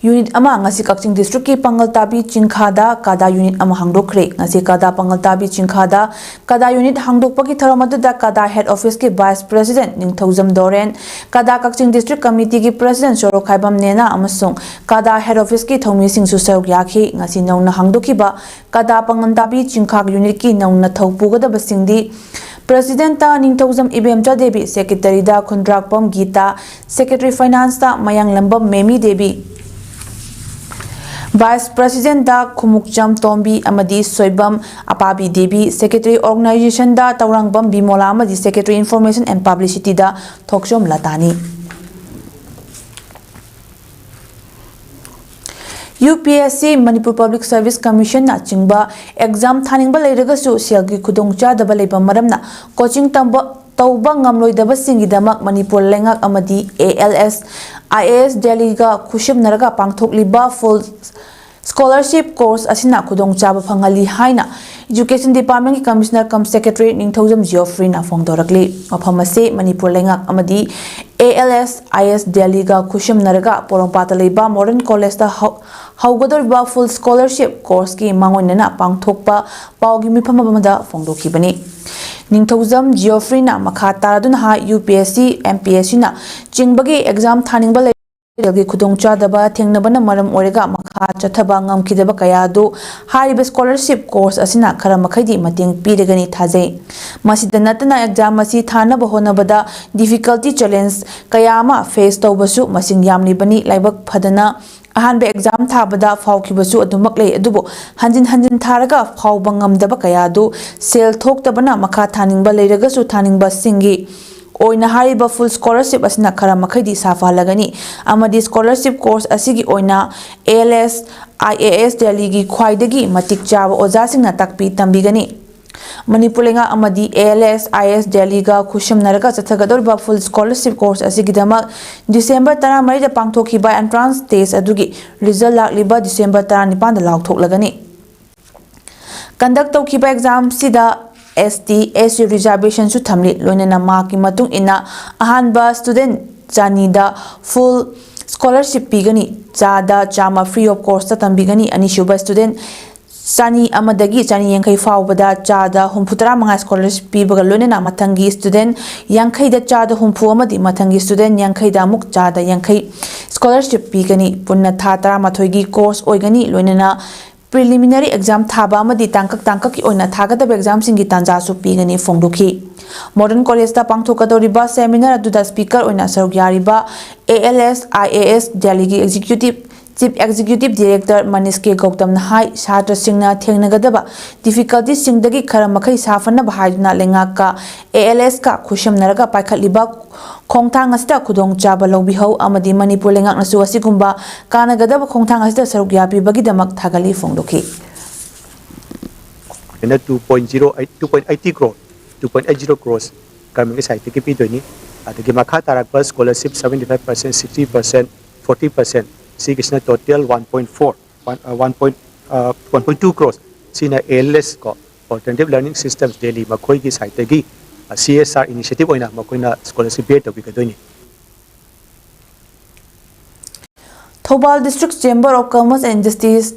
unit ꯑꯃ ꯉꯁꯤ ꯀꯛꯆꯤꯡ ꯗꯤꯁꯇ꯭ꯔꯤꯛꯀꯤ ꯄꯥꯡꯒꯜ ꯇꯥꯕꯤ ꯆꯤꯡꯈꯥꯗ ꯀꯗꯥ unit ꯑꯃ ꯍꯥꯡꯗꯣꯛꯈ꯭ꯔꯦ꯫ ꯉꯁꯤ ꯀꯗꯥ ꯄꯥꯡꯒꯜ ꯇꯥꯕꯤ ꯆꯤꯡꯈꯥꯗ ꯀꯗꯥ ꯌꯨꯅꯤꯠ ꯍꯥꯡꯗꯣꯛꯄꯒꯤ ꯊꯧꯔꯝ ꯑꯗꯨꯗ ꯀꯗꯥ ꯍꯦꯗ ꯑꯣꯐꯤꯁꯀꯤ ꯚꯥꯏꯁ ꯄ꯭ꯔꯦꯁꯤꯗꯦꯟꯠ ꯅꯤꯡꯊꯧꯖꯝ ꯗꯣꯔꯦꯟ, ꯀꯗꯥ ꯀꯛꯆꯤꯡ ꯗꯤꯁꯇ꯭ꯔꯤꯛ ꯀꯃꯤꯇꯤꯒꯤ ꯄ꯭ꯔꯦꯁꯤꯗꯦꯟꯠ ꯁꯣꯔꯣꯛꯈꯥꯏꯕꯝ ꯅꯦꯅꯥ ꯑꯃꯁꯨꯡ ꯀꯗꯥ ꯍꯦꯗ ꯑꯣꯐꯤꯁꯀꯤ ꯊꯧꯃꯤꯁꯤꯡꯁꯨ ꯁꯔꯨꯛ ꯌꯥꯈꯤ꯫ ꯉꯁꯤ ꯅꯧꯅ ꯍꯥꯡꯗꯣꯛꯈꯤꯕ ꯀꯗꯥ ꯄꯥꯡꯒꯜ ꯇꯥꯕꯤ ꯆꯤꯡꯈꯥ ꯌꯨꯅꯤꯠꯀꯤ ꯅꯧꯅ ꯊꯧ ꯄꯨꯒꯗꯕꯁꯤꯡꯗꯤ, ꯄ꯭ꯔꯦꯁꯤꯗꯦꯟꯠꯇ ꯅꯤꯡꯊꯧꯖꯝ ꯏꯕꯦꯝꯆꯥ ꯗꯦꯕꯤ, ꯁꯦꯀ꯭ꯔꯦꯇꯔꯤꯗ ꯈꯨꯟꯗ꯭ꯔꯥꯛꯄꯝ ꯒꯤꯇꯥ, ꯁꯦꯀ꯭ꯔꯦꯇꯔꯤ ꯐꯥꯏꯅꯥꯟꯁꯇ ꯃꯌꯥꯡꯂꯝꯕꯝ ꯃꯦꯃꯤ ꯗꯦꯕꯤ, ꯚꯥꯏꯁ ꯄ꯭ꯔꯦꯁꯤꯗꯦꯟꯠꯇ ꯈꯨꯃꯨꯛꯆꯝ ꯇꯣꯝꯕꯤ ꯑꯃꯗꯤ ꯁꯣꯏꯕꯝ ꯑꯄꯥꯕꯤ ꯗꯦꯕꯤ, ꯁꯦꯀ꯭ꯔꯦꯇꯔꯤ ꯑꯣꯔꯒꯅꯥꯏꯖꯦꯁꯟꯗ ꯇꯧꯔꯥꯡꯕꯝ ꯕꯤꯃꯣꯂꯥ ꯑꯃꯗꯤ ꯁꯦꯀ꯭ꯔꯦꯇꯔꯤ ꯏꯟꯐꯣꯔꯃꯦꯁꯟ ꯑꯦꯟ ꯄꯕ꯭ꯂꯤꯁꯤꯇꯤꯗ ꯊꯣꯛꯆꯣꯝ ꯂꯇꯥꯅꯤ꯫ U P S C, Manipur public service ꯀꯃꯤꯁꯟꯅ ꯆꯤꯡꯕ ꯑꯦꯛꯖꯥꯝ ꯊꯥꯅꯤꯡꯕ ꯂꯩꯔꯒꯁꯨ ꯁꯦꯜꯒꯤ ꯈꯨꯗꯣꯡꯆꯥꯗꯕ ꯂꯩꯕ ꯃꯔꯝꯅ ꯀꯣꯆꯤꯡ ꯇꯝꯕ, ꯇꯧꯕ ꯉꯝꯂꯣꯏꯗꯕꯁꯤꯡꯒꯤꯗꯃꯛ ꯃꯅꯤꯄꯨꯔ ꯂꯩꯉꯥꯛ ꯑꯃꯗꯤ A L S, I A S ꯗꯦꯜꯂꯤꯒ ꯈꯨꯠꯁꯝꯅꯔꯒ ꯄꯥꯡꯊꯣꯛꯂꯤꯕ ꯐꯨꯜ ꯁ꯭ꯀꯣꯂꯔꯁꯤꯞ ꯀꯣꯔꯁ ꯑꯁꯤꯅ ꯈꯨꯗꯣꯡꯆꯥꯕ ꯐꯪꯍꯜꯂꯤ ꯍꯥꯏꯅ ꯏꯖꯨꯀꯦꯁꯟ ꯗꯤꯄꯥꯔꯠꯃꯦꯟꯠꯀꯤ ꯀꯃꯤꯁꯅꯔ ꯀꯝ ꯁꯦꯀ꯭ꯔꯦꯇꯔꯤ ꯅꯤꯡꯊꯧꯖꯝ ꯖꯤꯑꯣꯐ꯭ꯔꯤꯅ ꯐꯣꯡꯗꯣꯔꯛꯂꯤ꯫ ꯃꯐꯝ ꯑꯁꯤ ꯃꯅꯤꯄꯨꯔ ꯂꯩꯉꯥꯛ ꯑꯃꯗꯤ ꯑꯦ ꯑꯦꯜ ꯑꯦꯁ, ꯑꯥꯏ ꯑꯦꯁ ꯗꯦꯜꯂꯤꯒ ꯈꯨꯠꯁꯝꯅꯔꯒ ꯄꯣꯔꯣꯝꯄꯥꯠꯇ ꯂꯩꯕ ꯃꯣꯗꯔꯟ ꯀꯣꯂꯦꯖꯇ ꯍꯧ-, ꯍꯧꯒꯗꯧꯔꯤꯕ ꯐꯨꯜ ꯁ꯭ꯀꯣꯂꯔꯁꯤꯞ ꯀꯣꯔꯁꯀꯤ ꯃꯥꯡꯑꯣꯏꯅꯅ ꯄꯥꯡꯊꯣꯛꯄ ꯄꯥꯎꯒꯤ ꯃꯤꯐꯝ ꯑꯃꯗ ꯐꯣꯡꯗꯣꯛꯈꯤꯕꯅꯤ꯫ ꯅꯤꯡꯊꯧꯖꯝ ꯖꯤꯑꯣꯐ꯭ꯔꯤꯅ ꯃꯈꯥ ꯇꯥꯔꯗꯨꯅ ꯍꯥꯏ, ꯌꯨ ꯄꯤ ꯑꯦꯁ ꯁꯤ, ꯑꯦꯝ ꯄꯤ ꯑꯦꯁ ꯁꯤꯅ ꯆꯤꯡꯕꯒꯤ ꯑꯦꯛꯖꯥꯝ ꯊꯥꯅꯤꯡꯕ ꯂꯩ ꯒꯤ ꯈꯨꯗꯣꯡꯆꯥꯗꯕ ꯊꯦꯡꯅꯕꯅ ꯃꯔꯝ ꯑꯣꯏꯔꯒ ꯃꯈꯥ ꯆꯠꯊꯕ ꯉꯝꯈꯤꯗꯕ ꯀꯌꯥ ꯑꯗꯨ ꯍꯥꯏꯔꯤꯕ scholarship course ꯑꯁꯤꯅ ꯈꯔ ꯃꯈꯩꯗꯤ ꯃꯇꯦꯡ ꯄꯤꯔꯒꯅꯤ ꯊꯥꯖꯩ꯫ ꯃꯁꯤꯗ ꯅꯠꯇꯅ exam ꯑꯁꯤ ꯊꯥꯅꯕ ꯍꯣꯠꯅꯕꯗ difficulty challenge ꯀꯌꯥ ꯑꯃ face ꯇꯧꯕꯁꯨ ꯃꯁꯤꯡ ꯌꯥꯝꯂꯤꯕꯅꯤ꯫ ꯂꯥꯏꯕꯛ ꯐꯗꯅ ꯑꯍꯥꯟꯕ exam ꯊꯥꯕꯗ ꯐꯥꯎꯈꯤꯕꯁꯨ ꯑꯗꯨꯃꯛ ꯂꯩ, ꯑꯗꯨꯕꯨ ꯍꯟꯖꯤꯟ ꯍꯟꯖꯤꯟ ꯊꯥꯔꯒ ꯐꯥꯎꯕ ꯉꯝꯗꯕ ꯀꯌꯥ ꯑꯗꯨ ꯁꯦꯜ ꯊꯣꯛꯇꯕꯅ ꯃꯈꯥ ꯊꯥꯅꯤꯡꯕ ꯂꯩꯔꯒꯁꯨ ꯊꯥꯅꯤꯡꯕꯁꯤꯡꯒꯤ ꯑꯣꯏꯅ ꯍꯥꯏꯔꯤꯕ full scholarship ꯑꯁꯤꯅ ꯈꯔ ꯃꯈꯩꯗꯤ ꯁꯥꯐꯍꯜꯂꯒꯅꯤ ꯑꯃꯗꯤ scholarship course ꯑꯁꯤꯒꯤ ꯑꯣꯏꯅ ALS IAS Delhiꯒꯤ ꯈ꯭ꯋꯥꯏꯗꯒꯤ ꯃꯇꯤꯛ ꯆꯥꯕ ꯑꯣꯖꯥꯁꯤꯡꯅ ꯇꯥꯛꯄꯤ ꯇꯝꯕꯤꯒꯅꯤ꯫ ꯃꯅꯤꯄꯨꯔ ꯂꯩꯉꯥꯛ ꯑꯃꯗꯤ ALS IAS Delhiꯒ ꯈꯨꯠꯁꯝꯅꯔꯒ ꯆꯠꯊꯒꯗꯧꯔꯤꯕ full scholarship course ꯑꯁꯤꯒꯤꯗꯃꯛ December ꯇꯔꯥꯃꯔꯤꯗ ꯄꯥꯡꯊꯣꯛꯈꯤꯕ entrance test ꯑꯗꯨꯒꯤ result ꯂꯥꯛꯂꯤꯕ December ꯇꯔꯥꯅꯤꯄꯥꯟꯗ ꯂꯥꯎꯊꯣꯛꯂꯒꯅꯤ꯫ Conduct ꯇꯧꯈꯤꯕ examꯁꯤꯗ ST SC reservationꯁꯨ ꯊꯝꯂꯤ꯫ ꯂꯣꯏꯅꯅ markꯀꯤ ꯃꯇꯨꯡ ꯏꯟꯅ ꯑꯍꯥꯟꯕ student ꯆꯅꯤꯗ full scholarship ꯄꯤꯒꯅꯤ, ꯆꯥꯗ ꯆꯥꯝꯃ free of cost ꯇꯝꯕꯤꯒꯅꯤ꯫ ꯑꯅꯤꯁꯨꯕ student ꯆꯅꯤ ꯑꯃꯗꯒꯤ ꯆꯅꯤ ꯌꯥꯡꯈꯩ ꯐꯥꯎꯕꯗ ꯆꯥꯗ ꯍꯨꯝꯐꯨ ꯇꯔꯥ ꯃꯉꯥ scholarship ꯄꯤꯕꯒ ꯂꯣꯏꯅꯅ ꯃꯊꯪꯒꯤ student ꯌꯥꯡꯈꯩꯗ ꯆꯥꯗ ꯍꯨꯝꯐꯨ ꯑꯃꯗꯤ ꯃꯊꯪꯒꯤ student ꯌꯥꯡꯈꯩꯗ ꯑꯃꯨꯛ ꯆꯥꯗ ꯌꯥꯡꯈꯩ scholarship ꯄꯤꯒꯅꯤ꯫ ꯄꯨꯟꯅ ꯊꯥ ꯇꯔꯥꯃꯥꯊꯣꯏꯒꯤ course ꯑꯣꯏꯒꯅꯤ꯫ ꯂꯣꯏꯅꯅ preliminary exam ꯊꯥꯕ ꯑꯃꯗꯤ ꯇꯥꯡꯀꯛ ꯇꯥꯡꯀꯛꯀꯤ ꯑꯣꯏꯅ ꯊꯥꯒꯗꯕ examꯁꯤꯡꯒꯤ ꯇꯥꯟꯖꯥꯁꯨ ꯄꯤꯒꯅꯤ ꯐꯣꯡꯗꯣꯛꯈꯤ꯫ Modern Collegeꯇ ꯄꯥꯡꯊꯣꯛꯀꯗꯧꯔꯤꯕ seminar ꯑꯗꯨꯗ speaker ꯑꯣꯏꯅ ꯁꯔꯨꯛ ꯌꯥꯔꯤꯕ ALS IAS Delhiꯒꯤ executive Chief Executive Director Manish K Gautamꯅ ꯍꯥꯏ, ꯁꯥꯇ꯭ꯔꯁꯤꯡꯅ ꯊꯦꯡꯅꯒꯗꯕ difficultyꯁꯤꯡꯗꯒꯤ ꯈꯔ ꯃꯈꯩ ꯁꯥꯐꯅꯕ ꯍꯥꯏꯗꯨꯅ ꯂꯩꯉꯥꯛꯀ ALSꯀ ꯈꯨꯠꯁꯝꯅꯔꯒ ꯄꯥꯏꯈꯠꯂꯤꯕ ꯈꯣꯡꯊꯥꯡ ꯑꯁꯤꯗ ꯈꯨꯗꯣꯡꯆꯥꯕ ꯂꯧꯕꯤꯍꯧ ꯑꯃꯗꯤ ꯃꯅꯤꯄꯨꯔ ꯂꯩꯉꯥꯛꯅꯁꯨ ꯑꯁꯤꯒꯨꯝꯕ ꯀꯥꯟꯅꯒꯗꯕ ꯈꯣꯡꯊꯥꯡ ꯑꯁꯤꯗ ꯁꯔꯨꯛ ꯌꯥꯕꯤꯕꯒꯤꯗꯃꯛ ꯊꯥꯒꯠꯂꯤ ꯐꯣꯡꯗꯣꯛꯈꯤ꯫ ꯑꯩꯅ two point zero eight, two point eighty crore, two point eight zero crores governmentꯀꯤ sideꯇꯒꯤ ꯄꯤꯗꯣꯏꯅꯤ꯫ ꯑꯗꯒꯤ ꯃꯈꯥ ꯇꯥꯔꯛꯄ scholarship seventy five percent, sixty percent, forty percent, ꯁꯤꯒꯤꯁꯤꯅ total one point four, one, uh, one point, uh, one point two crores꯫ ꯁꯤꯅ ALS ꯀꯣ, Alternative Learning Systems Delhi ꯃꯈꯣꯏꯒꯤ sideꯇꯒꯤ, uh, CSR initiative ꯑꯣꯏꯅ ꯃꯈꯣꯏꯅ scholarship bear ꯇꯧꯕꯤꯒꯗꯣꯏꯅꯤ꯫ Thoubal District Chamber of Commerce and Industries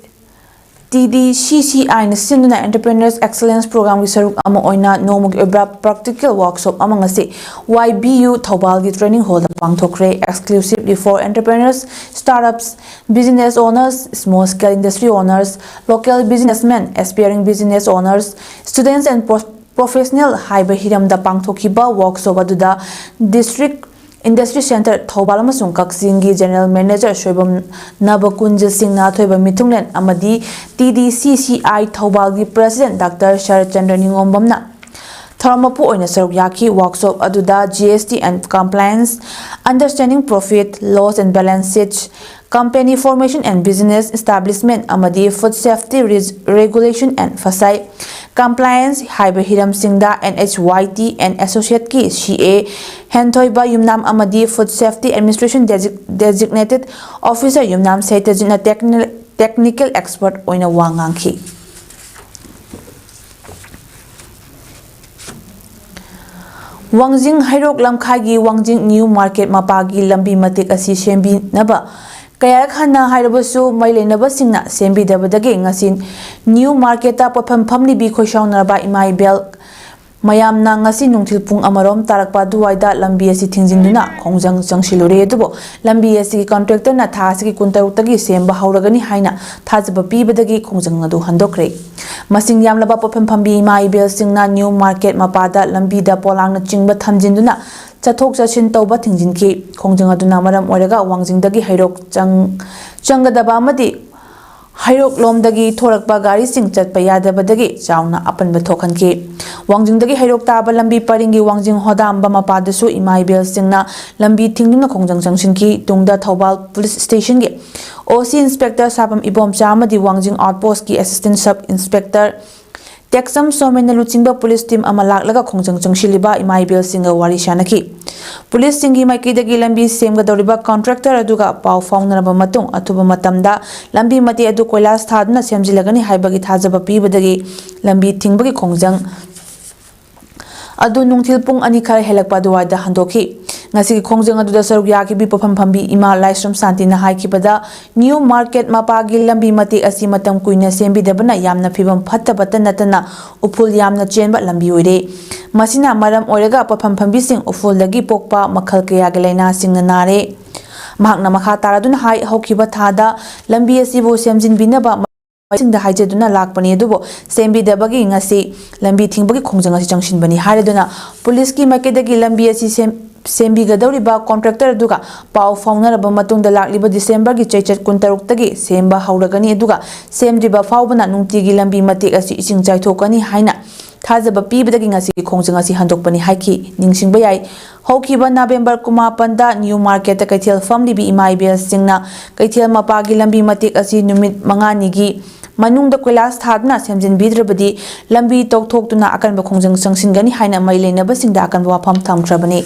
TDCCIꯅ ꯁꯤꯟꯗꯨꯅ Entrepreneurs Excellence Programꯒꯤ ꯁꯔꯨꯛ ꯑꯃ ꯑꯣꯏꯅ ꯅꯣꯡꯃꯒꯤ ꯑꯣꯏꯕ practical workshop ꯑꯃ ꯉꯁꯤ YBU ꯊꯧꯕꯥꯜꯒꯤ training hallꯗ ꯄꯥꯡꯊꯣꯛꯈ꯭ꯔꯦ꯫ Exclusively for entrepreneurs, startups, business owners, small scale industry owners, local businessmen, aspiring business owners, students and professional ꯍꯥꯏꯕ ꯍꯤꯔꯝꯗ ꯄꯥꯡꯊꯣꯛꯈꯤꯕ workshop ꯑꯗꯨꯗ District Industry Centre ꯊꯧꯕꯥꯜ ꯑꯃꯁꯨꯡ ꯀꯛꯆꯤꯡꯒꯤ General Manager ꯁꯣꯏꯕꯝ ꯅꯕꯀꯨꯟꯖ ꯁꯤꯡꯅ ꯑꯊꯣꯏꯕ ꯃꯤꯊꯨꯡꯂꯦꯟ ꯑꯃꯗꯤ TDCCI ꯊꯧꯕꯥꯜꯒꯤ President Doctor ꯁꯔꯠꯆꯟꯗ꯭ꯔ ꯅꯤꯉꯣꯝꯕꯝꯅ ꯊꯧꯔꯝ ꯃꯄꯨ ꯑꯣꯏꯅ ꯁꯔꯨꯛ ꯌꯥꯈꯤ꯫ Workshop ꯑꯗꯨꯗ GST and compliance, understanding profit, loss and balance sheet, company formation and business establishment ꯑꯃꯗꯤ food safety regulation and FSSAI compliance ꯍꯥꯏꯕ ꯍꯤꯔꯝꯁꯤꯡꯗ NHYT and Associateꯀꯤ CA ꯍꯦꯟꯊꯣꯏꯕ ꯌꯨꯝꯅꯥꯝ ꯑꯃꯗꯤ Food Safety Administration Designated Officer ꯌꯨꯝꯅꯥꯝ ꯁꯩꯇꯖꯤꯠꯅ technical expert ꯑꯣꯏꯅ ꯋꯥ ꯉꯥꯡꯈꯤ꯫ ꯋꯥꯡꯖꯤꯡ ꯍꯩꯔꯣꯛ ꯂꯝꯈꯥꯏꯒꯤ ꯋꯥꯡꯖꯤꯡ New Market ꯃꯄꯥꯒꯤ ꯂꯝꯕꯤ ꯃꯇꯦꯛ ꯑꯁꯤ ꯁꯦꯝꯕꯤꯅꯕ ꯀꯌꯥꯔꯛ ꯍꯟꯅ ꯍꯥꯏꯔꯕꯁꯨ ꯃꯔꯤ ꯂꯩꯅꯕꯁꯤꯡꯅ ꯁꯦꯝꯕꯤꯗꯕꯗꯒꯤ ꯉꯁꯤ New Marketꯇ ꯄꯣꯠꯐꯝ ꯐꯝꯂꯤꯕꯤ ꯈꯣꯏꯁꯥꯎꯅꯔꯕ ꯏꯃꯥ ꯏꯕꯦꯜ ꯃꯌꯥꯝꯅ ꯉꯁꯤ ꯅꯨꯡꯊꯤꯜ ꯄꯨꯡ ꯑꯃꯔꯣꯝ ꯇꯥꯔꯛꯄ ꯑꯗꯨꯋꯥꯏꯗ ꯂꯝꯕꯤ ꯑꯁꯤ ꯊꯤꯡꯖꯤꯟꯗꯨꯅ ꯈꯣꯡꯖꯪ ꯆꯪꯁꯤꯜꯂꯨꯔꯦ꯫ ꯑꯗꯨꯕꯨ ꯂꯝꯕꯤ ꯑꯁꯤꯒꯤ contractorꯅ ꯊꯥ ꯑꯁꯤꯒꯤ ꯀꯨꯟꯇꯔꯨꯛꯇꯒꯤ ꯁꯦꯝꯕ ꯍꯧꯔꯒꯅꯤ ꯍꯥꯏꯅ ꯊꯥꯖꯕ ꯄꯤꯕꯗꯒꯤ ꯈꯣꯡꯖꯪ ꯑꯗꯨ ꯍꯟꯗꯣꯛꯈ꯭ꯔꯦ꯫ ꯃꯁꯤꯡ ꯌꯥꯝꯂꯕ ꯄꯣꯠꯐꯝ ꯐꯝꯕꯤ ꯏꯃꯥ ꯏꯕꯦꯜꯁꯤꯡꯅ New Market ꯃꯄꯥꯗ ꯂꯝꯕꯤꯗ ꯄꯣꯂꯥꯡꯅꯆꯤꯡꯕ ꯊꯝꯖꯤꯟꯗꯨꯅ ꯆꯠꯊꯣꯛ ꯆꯠꯁꯤꯟ ꯇꯧꯕ ꯊꯤꯡꯖꯤꯟꯈꯤ꯫ ꯈꯣꯡꯖꯪ ꯑꯗꯨꯅ ꯃꯔꯝ ꯑꯣꯏꯔꯒ ꯋꯥꯡꯖꯤꯡꯗꯒꯤ ꯍꯩꯔꯣꯛ ꯆꯪ-, ꯆꯪꯒꯗꯕ ꯑꯃꯗꯤ ꯍꯩꯔꯣꯛꯂꯣꯝꯗꯒꯤ ꯊꯣꯔꯛꯄ ꯒꯥꯔꯤꯁꯤꯡ ꯆꯠꯄ ꯌꯥꯗꯕꯗꯒꯤ ꯆꯥꯎꯅ ꯑꯄꯟꯕ ꯊꯣꯛꯍꯟꯈꯤ꯫ ꯋꯥꯡꯖꯤꯡꯗꯒꯤ ꯍꯩꯔꯣꯛ ꯇꯥꯕ ꯂꯝꯕꯤ ꯄꯔꯤꯡꯒꯤ ꯋꯥꯡꯖꯤꯡ ꯍꯣꯗꯥꯝꯕ ꯃꯄꯥꯗꯁꯨ ꯏꯃꯥ ꯏꯕꯦꯜꯁꯤꯡꯅ ꯂꯝꯕꯤ ꯊꯤꯡꯗꯨꯅ ꯈꯣꯡꯖꯪ ꯆꯪꯁꯤꯟꯈꯤ꯫ ꯇꯨꯡꯗ Thoubal Police Stationꯒꯤ OC Inspector ꯁꯥꯄꯝ Ibomcha ꯑꯃꯗꯤ ꯋꯥꯡꯖꯤꯡ Outpostꯀꯤ Assistant Sub Inspector ꯇꯦꯛꯆꯝ ꯁꯣꯃꯦꯟꯅ ꯂꯨꯆꯤꯡꯕ police team ꯑꯃ ꯂꯥꯛꯂꯒ ꯈꯣꯡꯖꯪ ꯆꯪꯁꯤꯜꯂꯤꯕ ꯏꯃꯥ ꯏꯕꯦꯜꯁꯤꯡꯒ ꯋꯥꯔꯤ ꯁꯥꯅꯈꯤ꯫ Policeꯁꯤꯡꯒꯤ ꯃꯥꯏꯀꯩꯗꯒꯤ ꯂꯝꯕꯤ ꯁꯦꯝꯒꯗꯧꯔꯤꯕ contractor ꯑꯗꯨꯒ ꯄꯥꯎ ꯐꯥꯎꯅꯔꯕ ꯃꯇꯨꯡ ꯑꯊꯨꯕ ꯃꯇꯝꯗ ꯂꯝꯕꯤ ꯃꯇꯦꯛ ꯑꯗꯨ ꯀꯣꯏꯂꯥꯁ ꯊꯥꯗꯨꯅ ꯁꯦꯝꯖꯤꯜꯂꯒꯅꯤ ꯍꯥꯏꯕꯒꯤ ꯊꯥꯖꯕ ꯄꯤꯕꯗꯒꯤ ꯂꯝꯕꯤ ꯊꯤꯡꯕꯒꯤ ꯈꯣꯡꯖꯪ ꯑꯗꯨ ꯅꯨꯡꯊꯤꯜ ꯄꯨꯡ ꯑꯅꯤ ꯈꯔ ꯍꯦꯜꯂꯛꯄ ꯑꯗꯨꯋꯥꯏꯗ ꯍꯟꯗꯣꯛꯈꯤ꯫ ꯉꯁꯤꯒꯤ ꯈꯣꯡꯖꯪ ꯑꯗꯨꯗ ꯁꯔꯨꯛ ꯌꯥꯈꯤꯕꯤ ꯄꯣꯠꯐꯝ ꯐꯝꯕꯤ ꯏꯃꯥ ꯂꯥꯏꯁ꯭ꯔꯝ ꯁꯥꯟꯇꯤꯅ ꯍꯥꯏꯈꯤꯕꯗ, ꯅ꯭ꯌꯨ ꯃꯥꯔꯀꯦꯠ ꯃꯄꯥꯒꯤ ꯂꯝꯕꯤ ꯃꯇꯦꯛ ꯑꯁꯤ ꯃꯇꯝ ꯀꯨꯏꯅ ꯁꯦꯝꯕꯤꯗꯕꯅ ꯌꯥꯝꯅ ꯐꯤꯕꯝ ꯐꯠꯇꯕꯇ ꯅꯠꯇꯅ ꯎꯐꯨꯜ ꯌꯥꯝꯅ ꯆꯦꯟꯕ ꯂꯝꯕꯤ ꯑꯣꯏꯔꯦ꯫ ꯃꯁꯤꯅ ꯃꯔꯝ ꯑꯣꯏꯔꯒ ꯄꯣꯠꯐꯝ ꯐꯝꯕꯤꯁꯤꯡ ꯎꯐꯨꯜꯗꯒꯤ ꯄꯣꯛꯄ ꯃꯈꯜ ꯀꯌꯥꯒꯤ ꯂꯥꯏꯅꯥꯁꯤꯡꯅ ꯅꯥꯔꯦ꯫ ꯃꯍꯥꯛꯅ ꯃꯈꯥ ꯇꯥꯔꯗꯨꯅ ꯍꯥꯏ, ꯍꯧꯈꯤꯕ ꯊꯥꯗ ꯂꯝꯕꯤ ꯑꯁꯤꯕꯨ ꯁꯦꯝꯖꯤꯟꯕꯤꯅꯕ ꯁꯤꯡꯗ ꯍꯥꯏꯖꯗꯨꯅ ꯂꯥꯛꯄꯅꯤ, ꯑꯗꯨꯕꯨ ꯁꯦꯝꯕꯤꯗꯕꯒꯤ ꯉꯁꯤ ꯂꯝꯕꯤ ꯊꯤꯡꯕꯒꯤ ꯈꯣꯡꯖꯪ ꯑꯁꯤ ꯆꯪꯁꯤꯟꯕꯅꯤ ꯍꯥꯏꯔꯗꯨꯅ ꯄꯨꯂꯤꯁꯀꯤ ꯃꯥꯏꯀꯩꯗꯒꯤ ꯂꯝꯕꯤ ꯑꯁꯤ ꯁꯦꯝ-, ꯁꯦꯝꯕꯤꯒꯗꯧꯔꯤꯕ ꯀꯣꯟꯇ꯭ꯔꯦꯛꯇꯔ ꯑꯗꯨꯒ ꯄꯥꯎ ꯐꯥꯎꯅꯔꯕ ꯃꯇꯨꯡꯗ ꯂꯥꯛꯂꯤꯕ ꯗꯤꯁꯦꯝꯕꯔꯒꯤ ꯆꯩꯆꯠ ꯀꯨꯟꯇꯔꯨꯛꯇꯒꯤ ꯁꯦꯝꯕ ꯍꯧꯔꯒꯅꯤ, ꯑꯗꯨꯒ ꯁꯦꯝꯗ꯭ꯔꯤꯕ ꯐꯥꯎꯕꯅ ꯅꯨꯡꯇꯤꯒꯤ ꯂꯝꯕꯤ ꯃꯇꯦꯛ ꯑꯁꯤ ꯏꯁꯤꯡ ꯆꯥꯏꯊꯣꯛꯀꯅꯤ ꯍꯥꯏꯅ ꯊꯥꯖꯕ ꯄꯤꯕꯗꯒꯤ ꯉꯁꯤꯒꯤ ꯈꯣꯡꯖꯪ ꯑꯁꯤ ꯍꯟꯗꯣꯛꯄꯅꯤ ꯍꯥꯏꯈꯤ꯫ ꯅꯤꯡꯁꯤꯡꯕ ꯌꯥꯏ, ꯍꯧꯈꯤꯕ ꯅꯕꯦꯝꯕꯔ ꯀꯨꯟꯃꯥꯄꯟꯗ ꯅ꯭ꯌꯨ ꯃꯥꯔꯀꯦꯠꯇ ꯀꯩꯊꯦꯜ ꯐꯝꯂꯤꯕꯤ ꯏꯃꯥ ꯏꯕꯦꯜꯁꯤꯡꯅ ꯀꯩꯊꯦꯜ ꯃꯄꯥꯒꯤ ꯂꯝꯕꯤ ꯃꯇꯦꯛ ꯑꯁꯤ ꯅꯨꯃꯤꯠ ꯃꯉꯥꯅꯤꯒꯤ ꯃꯅꯨꯡꯗ ꯀꯣꯏꯂꯥꯁ ꯊꯥꯗꯨꯅ ꯁꯦꯝꯖꯤꯟꯕꯤꯗ꯭ꯔꯕꯗꯤ ꯂꯝꯕꯤ ꯇꯧꯊꯣꯛꯇꯨꯅ ꯑꯀꯟꯕ ꯈꯣꯡꯖꯪ ꯆꯪꯁꯤꯟꯒꯅꯤ ꯍꯥꯏꯅ ꯃꯔꯤ ꯂꯩꯅꯕꯁꯤꯡꯗ ꯑꯀꯟꯕ ꯋꯥꯐꯝ ꯊꯝꯈ꯭ꯔꯕꯅꯤ꯫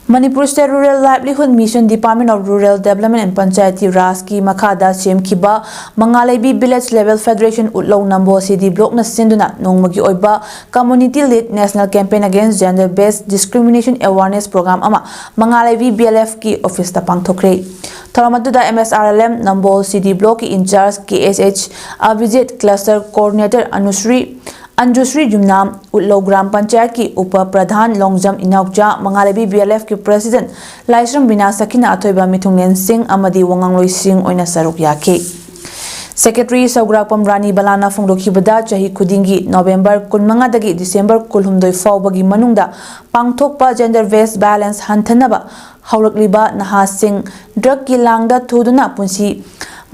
Manipur state rural livelihood mission, department of rural development and Panchayati ꯔꯥꯖꯀꯤ ꯃꯈꯥꯗ ꯁꯦꯝꯈꯤꯕ ꯃꯉꯥꯂꯩꯕꯤ ꯚꯤꯂꯦꯖ ꯂꯦꯚꯦꯜ ꯐꯦꯗꯔꯦꯁꯟ ꯎꯠꯂꯧ ꯅꯝꯕꯣꯜ ꯁꯤ ꯗꯤ ꯕ꯭ꯂꯣꯛꯅ ꯁꯤꯟꯗꯨꯅ ꯅꯣꯡꯃꯒꯤ ꯑꯣꯏꯕ Community Led National Campaign Against Gender Based Discrimination Awareness Program ꯑꯃ ꯃꯉꯥꯂꯩꯕꯤ ꯕꯤ ꯑꯦꯜ ꯑꯦꯐꯀꯤ ꯑꯣꯐꯤꯁꯇ ꯄꯥꯡꯊꯣꯛꯈ꯭ꯔꯦ꯫ ꯊꯧꯔꯝ ꯑꯗꯨꯗ ꯑꯦꯝ ꯑꯦꯁ ꯑꯥꯔ ꯑꯦꯜ ꯑꯦꯝ ꯅꯝꯕꯣꯜ ꯁꯤ ꯗꯤ ꯕ꯭ꯂꯣꯛꯀꯤ ꯏꯟꯆꯥꯔꯖ ꯀꯦ ꯑꯦꯁ ꯑꯩꯆ ꯑꯕꯤꯖꯤꯠ, ꯀ꯭ꯂꯁꯇꯔ ꯀꯣꯑꯣꯔꯗꯤꯅꯦꯇꯔ ꯑꯅꯨꯁ꯭ꯔꯤ, ꯑꯟꯖꯨꯁ꯭ꯔꯤ ꯌꯨꯝꯅꯥꯝ, ꯎꯠꯂꯧ ꯒ꯭ꯔꯥꯝ ꯄꯟꯆꯥꯌꯠꯀꯤ ꯎꯄ ꯄ꯭ꯔꯙꯥꯟ ꯂꯣꯡꯖꯝ ꯏꯅꯥꯎꯆꯥ, ꯃꯉꯥꯂꯩꯕꯤ ꯕꯤ ꯑꯦꯜ ꯑꯦꯐꯀꯤ ꯄ꯭ꯔꯦꯁꯤꯗꯦꯟꯠ ꯂꯥꯏꯁ꯭ꯔꯝ ꯕꯤꯅꯥ ꯁꯈꯤꯅ ꯑꯊꯣꯏꯕ, ꯃꯤꯊꯨꯡꯂꯦꯟꯁꯤꯡ ꯑꯃꯗꯤ ꯋꯥꯉꯥꯡꯂꯣꯏꯁꯤꯡ ꯑꯣꯏꯅ ꯁꯔꯨꯛ ꯌꯥꯈꯤ꯫ ꯁꯦꯀ꯭ꯔꯦꯇꯔꯤ ꯁꯧꯒ꯭ꯔꯥꯛꯄꯝ ꯔꯥꯅꯤ ꯕꯂꯥꯅ ꯐꯣꯡꯗꯣꯛꯈꯤꯕꯗ, ꯆꯍꯤ ꯈꯨꯗꯤꯡꯒꯤ ꯅꯣꯕꯦꯝꯕꯔ ꯀꯨꯟꯃꯉꯥꯗꯒꯤ ꯗꯤꯁꯦꯝꯕꯔ ꯀꯨꯟꯍꯨꯝꯗꯣꯏ ꯐꯥꯎꯕꯒꯤ ꯃꯅꯨꯡꯗ ꯄꯥꯡꯊꯣꯛꯄ ꯖꯦꯟꯗꯔ ꯕꯦꯁ ꯚꯥꯏꯑꯣꯂꯦꯟꯁ ꯍꯟꯊꯅꯕ ꯍꯧꯔꯛꯂꯤꯕ ꯅꯍꯥꯁꯤꯡ ꯗ꯭ꯔꯒꯀꯤ ꯂꯥꯡꯗ ꯊꯨꯗꯨꯅ ꯄꯨꯟꯁꯤ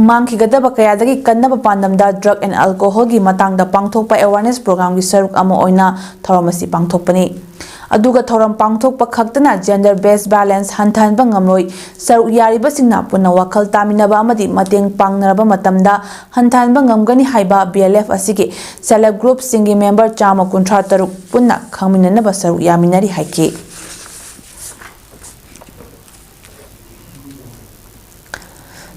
ꯃꯥꯡꯈꯤꯒꯗꯕ ꯀꯌꯥꯗꯒꯤ ꯀꯟꯅꯕ ꯄꯥꯟꯗꯝꯗ ꯗ꯭ꯔꯒ ꯑꯦꯟ ꯑꯦꯜꯀꯣꯍꯣꯜꯒꯤ ꯃꯇꯥꯡꯗ ꯄꯥꯡꯊꯣꯛꯄ ꯑꯦꯋꯥꯔꯅꯦꯁ ꯄ꯭ꯔꯣꯒ꯭ꯔꯥꯝꯒꯤ ꯁꯔꯨꯛ ꯑꯃ ꯑꯣꯏꯅ ꯊꯧꯔꯝ ꯑꯁꯤ ꯄꯥꯡꯊꯣꯛꯄꯅꯤ꯫ ꯑꯗꯨꯒ ꯊꯧꯔꯝ ꯄꯥꯡꯊꯣꯛꯄ ꯈꯛꯇꯅ ꯖꯦꯟꯗꯔ ꯕꯦꯁ ꯚꯥꯏꯑꯣꯂꯦꯟꯁ ꯍꯟꯊꯍꯟꯕ ꯉꯝꯂꯣꯏ꯫ ꯁꯔꯨꯛ ꯌꯥꯔꯤꯕꯁꯤꯡꯅ ꯄꯨꯟꯅ ꯋꯥꯈꯜ ꯇꯥꯃꯤꯟꯅꯕ ꯑꯃꯗꯤ ꯃꯇꯦꯡ ꯄꯥꯡꯅꯔꯕ ꯃꯇꯝꯗ ꯍꯟꯊꯍꯟꯕ ꯉꯝꯒꯅꯤ ꯍꯥꯏꯕ ꯕꯤ ꯑꯦꯜ ꯑꯦꯐ ꯑꯁꯤꯒꯤ ꯁꯦꯜꯐ ꯍꯦꯜꯞ ꯒ꯭ꯔꯨꯞꯁꯤꯡꯒꯤ ꯃꯦꯝꯕꯔ ꯆꯥꯝꯃ ꯀꯨꯟꯊ꯭ꯔꯥ ꯇꯔꯨꯛ ꯄꯨꯟꯅ ꯈꯪꯃꯤꯟꯅꯅꯕ ꯁꯔꯨꯛ ꯌꯥꯃꯤꯟꯅꯔꯤ ꯍꯥꯏꯈꯤ꯫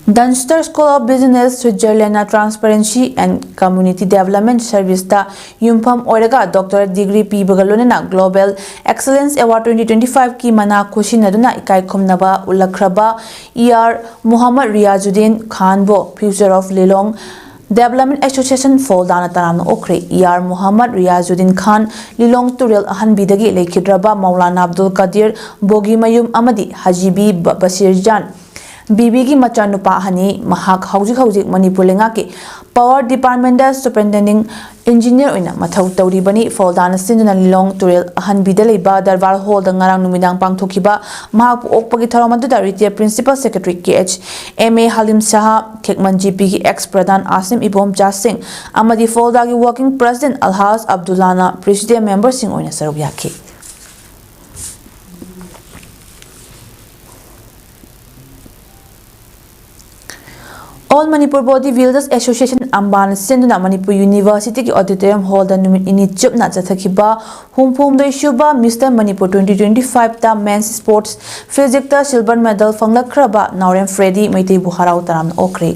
Dunster School of Business, Switzerlandꯅ Transparency and Community Development Serviceꯇ ꯌꯨꯝꯐꯝ ꯑꯣꯏꯔꯒ doctorate degree ꯄꯤꯕꯒ ꯂꯣꯏꯅꯅ Global Excellence Award twenty twenty-five ꯀꯤ ꯃꯅꯥ ꯈꯨꯠꯁꯤꯟꯅꯗꯨꯅ ꯏꯀꯥꯏ ꯈꯨꯝꯅꯕ ꯎꯠꯂꯛꯈ꯭ꯔꯕ ꯏ ꯑꯥꯔ ꯃꯨꯍꯝꯃꯗ ꯔꯤꯌꯥꯖꯨꯗꯤꯟ ꯈꯥꯟꯕꯨ Future of Lilong Development Association ꯐꯣꯜꯗꯥꯅ ꯇꯔꯥꯝꯅ ꯑꯣꯛꯈ꯭ꯔꯦ꯫ ꯏ ꯑꯥꯔ ꯃꯨꯍꯝꯃꯗ ꯔꯤꯌꯥꯖꯨꯗꯤꯟ ꯈꯥꯟ ꯂꯤꯂꯣꯡ ꯇꯨꯔꯦꯜ ꯑꯍꯟꯕꯤꯗꯒꯤ ꯂꯩꯈꯤꯗ꯭ꯔꯕ ꯃꯧꯂꯥꯅꯥ ꯑꯕꯗꯨꯜ ꯀꯗꯤꯔ ꯕꯣꯒꯤꯃꯌꯨꯝ ꯑꯃꯗꯤ ꯍꯖꯤꯕꯤ ꯕ-, ꯕꯁꯤꯔꯖꯥꯟ ꯕꯤꯕꯤꯒꯤ ꯃꯆꯥꯅꯨꯄꯥ ꯑꯍꯟꯅꯤ꯫ ꯃꯍꯥꯛ ꯍꯧꯖꯤꯛ ꯍꯧꯖꯤꯛ ꯃꯅꯤꯄꯨꯔ ꯂꯩꯉꯥꯛꯀꯤ Power Departmentꯇ Superintendent Engineer ꯑꯣꯏꯅ ꯃꯊꯧ ꯇꯧꯔꯤꯕꯅꯤ꯫ ꯐꯣꯜꯗꯥꯅ ꯁꯤꯟꯗꯨꯅ ꯂꯤꯂꯣꯡ ꯇꯨꯔꯦꯜ ꯑꯍꯟꯕꯤꯗ ꯂꯩꯕ ꯗꯔꯕꯥꯔ ꯍꯣꯜꯗ ꯉꯔꯥꯡ ꯅꯨꯃꯤꯗꯥꯡ ꯄꯥꯡꯊꯣꯛꯈꯤꯕ ꯃꯍꯥꯛꯄꯨ ꯑꯣꯛꯄꯒꯤ ꯊꯧꯔꯝ ꯑꯗꯨꯗ Retired Principal Secretary K H M A Halim Shah, Thekman G ꯄꯤꯒꯤ ex ꯄ꯭ꯔꯙꯥꯟ ꯑꯥꯁꯤꯝ ꯏꯕꯣꯝꯆꯥ ꯁꯤꯡ ꯑꯃꯗꯤ ꯐꯣꯜꯗꯥꯒꯤ Working President ꯑꯜꯍꯥꯖ ꯑꯕꯗꯨꯜꯂꯥꯅ President memberꯁꯤꯡ ꯑꯣꯏꯅ ꯁꯔꯨꯛ ꯌꯥꯈꯤ꯫ All Manipur Body Builders Association ꯑꯝꯕꯥꯟ ꯁꯤꯟꯗꯨꯅ ꯃꯅꯤꯄꯨꯔ Universityꯒꯤ auditorium hallꯗ ꯅꯨꯃꯤꯠ ꯅꯤꯅꯤ ꯆꯨꯞꯅ ꯆꯠꯊꯈꯤꯕ ꯍꯨꯝꯐꯨꯍꯨꯝꯗꯣꯏ ꯁꯨꯕ Mister Manipur twenty twenty-fiveꯇ Men's Sports Physicalꯇ silver medal ꯐꯪꯂꯛꯈ꯭ꯔꯕ ꯅꯥꯎꯔꯦꯝ ꯐ꯭ꯔꯦꯗꯤ ꯃꯩꯇꯩꯕꯨ ꯍꯔꯥꯎ ꯇꯔꯥꯝꯅ ꯑꯣꯛꯈ꯭ꯔꯦ꯫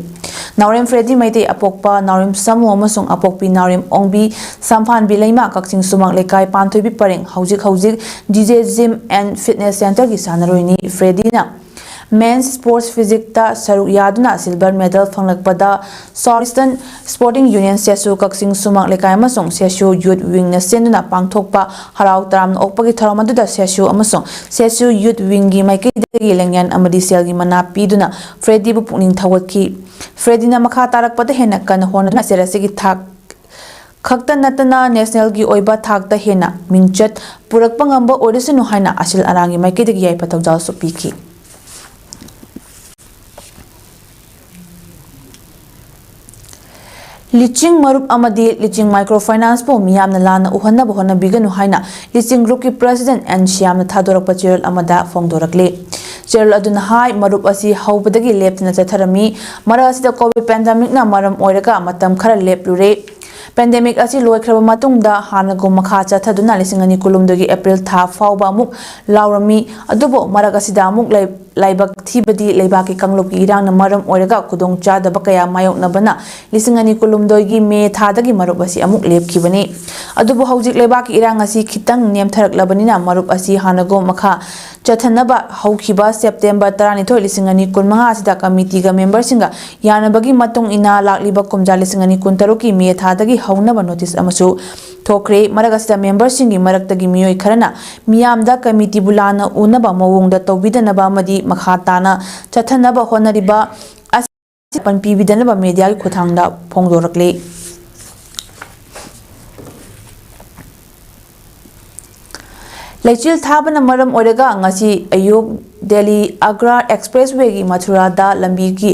ꯅꯥꯎꯔꯦꯝ ꯐ꯭ꯔꯦꯗꯤ ꯃꯩꯇꯩ ꯑꯄꯣꯛꯄ ꯅꯥꯎꯔꯦꯝ ꯁꯥꯃꯨ ꯑꯃꯁꯨꯡ ꯑꯄꯣꯛꯄꯤ ꯅꯥꯎꯔꯦꯝ ꯑꯣꯡꯕꯤ ꯁꯝꯐꯥꯟꯕꯤ ꯂꯩꯃ, ꯀꯛꯆꯤꯡ ꯁꯨꯃꯥꯡ ꯂꯩꯀꯥꯏ ꯄꯥꯟꯊꯣꯏꯕꯤ ꯄꯔꯦꯡ, ꯍꯧꯖꯤꯛ ꯍꯧꯖꯤꯛ D J Gym and Fitness Centreꯒꯤ ꯁꯥꯟꯅꯔꯣꯏꯅꯤ꯫ ꯐ꯭ꯔꯦꯗꯤꯅ Men's Sports Physicalꯇ ꯁꯔꯨꯛ ꯌꯥꯗꯨꯅ silver medal ꯐꯪꯂꯛꯄꯗ South Eastern Sporting Union ꯁꯦꯁꯨ, ꯀꯛꯆꯤꯡ ꯁꯨꯃꯥꯡ ꯂꯩꯀꯥꯏ ꯑꯃꯁꯨꯡ ꯁꯦꯁꯨ Youth Wingꯅ ꯁꯤꯟꯗꯨꯅ ꯄꯥꯡꯊꯣꯛꯄ ꯍꯔꯥꯎ ꯇꯔꯥꯝꯅ ꯑꯣꯛꯄꯒꯤ ꯊꯧꯔꯝ ꯑꯗꯨꯗ ꯁꯦꯁꯨ ꯑꯃꯁꯨꯡ ꯁꯦꯁꯨ Youth Wingꯒꯤ ꯃꯥꯏꯀꯩꯗꯒꯤ ꯂꯦꯡꯌꯥꯟ ꯑꯃꯗꯤ ꯁꯦꯜꯒꯤ ꯃꯅꯥ ꯄꯤꯗꯨꯅ ꯐ꯭ꯔꯦꯗꯤꯕꯨ ꯄꯨꯛꯅꯤꯡ ꯊꯧꯒꯠꯈꯤ꯫ ꯐ꯭ꯔꯦꯗꯤꯅ ꯃꯈꯥ ꯇꯥꯔꯛꯄꯗ ꯍꯦꯟꯅ ꯀꯟꯅ ꯍꯣꯠꯅꯗꯨꯅ ꯁꯦꯔꯦꯁꯤꯒꯤ ꯊꯥꯛ ꯈꯛꯇ ꯅꯠꯇꯅ nationalꯒꯤ ꯑꯣꯏꯕ ꯊꯥꯛꯇ ꯍꯦꯟꯅ ꯃꯤꯡꯆꯠ ꯄꯨꯔꯛꯄ ꯉꯝꯕ ꯑꯣꯏꯔꯁꯅꯨ ꯍꯥꯏꯅ ꯑꯁꯤꯜ ꯑꯔꯥꯡꯒꯤ ꯃꯥꯏꯀꯩꯗꯒꯤ ꯌꯥꯏꯐ ꯊꯧꯖꯥꯜꯁꯨ ꯄꯤꯈꯤ꯫ ꯂꯤꯆꯤꯡ ꯃꯔꯨꯞ ꯑꯃꯗꯤ ꯂꯤꯆꯤꯡ Microfinanceꯄꯨ ꯃꯤꯌꯥꯝꯅ ꯂꯥꯟꯅ ꯎꯍꯟꯅꯕ ꯍꯣꯠꯅꯕꯤꯒꯅꯨ ꯍꯥꯏꯅ ꯂꯤꯆꯤꯡ groupꯀꯤ President ꯑꯦꯟ ꯁ꯭ꯌꯥꯝꯅ ꯊꯥꯗꯣꯔꯛꯄ ꯆꯦꯔꯣꯜ ꯑꯃꯗ ꯐꯣꯡꯗꯣꯔꯛꯂꯤ꯫ ꯆꯦꯔꯣꯜ ꯑꯗꯨꯅ ꯍꯥꯏ, ꯃꯔꯨꯞ ꯑꯁꯤ ꯍꯧꯕꯗꯒꯤ ꯂꯦꯞꯇꯅ ꯆꯠꯊꯔꯝꯃꯤ꯫ ꯃꯔꯛ ꯑꯁꯤꯗ COVID pandemicꯅ ꯃꯔꯝ ꯑꯣꯏꯔꯒ ꯃꯇꯝ ꯈꯔ ꯂꯦꯞꯂꯨꯔꯦ꯫ Pandemic ꯑꯁꯤ ꯂꯣꯏꯈ꯭ꯔꯕ ꯃꯇꯨꯡꯗ ꯍꯥꯟꯅꯒꯨꯝ ꯃꯈꯥ ꯆꯠꯊꯗꯨꯅ ꯂꯤꯁꯤꯡ ꯑꯅꯤ ꯀꯨꯟꯍꯨꯝꯗꯣꯏꯒꯤ April ꯊꯥ ꯐꯥꯎꯕ ꯑꯃꯨꯛ ꯂꯥꯎꯔꯝꯃꯤ꯫ ꯑꯗꯨꯕꯨ ꯃꯔꯛ ꯑꯁꯤꯗ ꯑꯃꯨꯛ ꯂꯩ-, ꯂꯥꯏꯕꯛ ꯊꯤꯕꯗꯤ ꯂꯩꯕꯥꯛꯀꯤ ꯀꯥꯡꯂꯨꯞꯀꯤ ꯏꯔꯥꯡꯅ ꯃꯔꯝ ꯑꯣꯏꯔꯒ ꯈꯨꯗꯣꯡꯆꯥꯗꯕ ꯀꯌꯥ ꯃꯥꯌꯣꯛꯅꯕꯅ ꯂꯤꯁꯤꯡ ꯑꯅꯤ ꯀꯨꯟꯍꯨꯝꯗꯣꯏꯒꯤ ꯃꯦ ꯊꯥꯗꯒꯤ ꯃꯔꯨꯞ ꯑꯁꯤ ꯑꯃꯨꯛ ꯂꯦꯞꯈꯤꯕꯅꯤ꯫ ꯑꯗꯨꯕꯨ ꯍꯧꯖꯤꯛ ꯂꯩꯕꯥꯛꯀꯤ ꯏꯔꯥꯡ ꯑꯁꯤ ꯈꯤꯇꯪ ꯅꯦꯝꯊꯔꯛꯂꯕꯅꯤꯅ ꯃꯔꯨꯞ ꯑꯁꯤ ꯍꯥꯟꯅꯒꯨꯝ ꯃꯈꯥ ꯆꯠꯊꯅꯕ ꯍꯧꯈꯤꯕ ꯁꯦꯞꯇꯦꯝꯕꯔ ꯇꯔꯥꯅꯤꯊꯣꯏ, ꯂꯤꯁꯤꯡ ꯑꯅꯤ ꯀꯨꯟꯃꯉꯥ ꯑꯁꯤꯗ ꯀꯃꯤꯇꯤꯒ ꯃꯦꯝꯕꯔꯁꯤꯡꯒ ꯌꯥꯅꯕꯒꯤ ꯃꯇꯨꯡ ꯏꯟꯅ ꯂꯥꯛꯂꯤꯕ ꯀꯨꯝꯖꯥ ꯂꯤꯁꯤꯡ ꯑꯅꯤ ꯀꯨꯟꯇꯔꯨꯛꯀꯤ ꯃꯦ ꯊꯥꯗꯒꯤ ꯍꯧꯅꯕ ꯅꯣꯇꯤꯁ ꯑꯃꯁꯨ ꯊꯣꯛꯈ꯭ꯔꯦ꯫ ꯃꯔꯛ ꯑꯁꯤꯗ ꯃꯦꯝꯕꯔꯁꯤꯡꯒꯤ ꯃꯔꯛꯇꯒꯤ ꯃꯤꯑꯣꯏ ꯈꯔꯅ ꯃꯤꯌꯥꯝꯗ ꯀꯃꯤꯇꯤꯕꯨ ꯂꯥꯟꯅ ꯎꯅꯕ ꯃꯑꯣꯡꯗ ꯇꯧꯕꯤꯗꯅꯕ ꯑꯃꯗꯤ ꯃꯈꯥ ꯇꯥꯅ ꯆꯠꯊꯅꯕ ꯍꯣꯠꯅꯔꯤꯕ ꯑꯁꯤ ꯄꯟ ꯄꯤꯕꯤꯗꯅꯕ ꯃꯦꯗꯤꯌꯥꯒꯤ ꯈꯨꯠꯊꯥꯡꯗ ꯐꯣꯡꯗꯣꯔꯛꯂꯤ꯫ ꯂꯩꯆꯤꯜ ꯊꯥꯕꯅ ꯃꯔꯝ ꯑꯣꯏꯔꯒ ꯉꯁꯤ ꯑꯌꯨꯛ ꯗꯦꯜꯂꯤ ꯑꯒ꯭ꯔꯥ ꯑꯦꯛꯁꯄ꯭ꯔꯦꯁꯋꯦꯒꯤ ꯃꯊꯨꯔꯥꯗ ꯂꯝꯕꯤꯒꯤ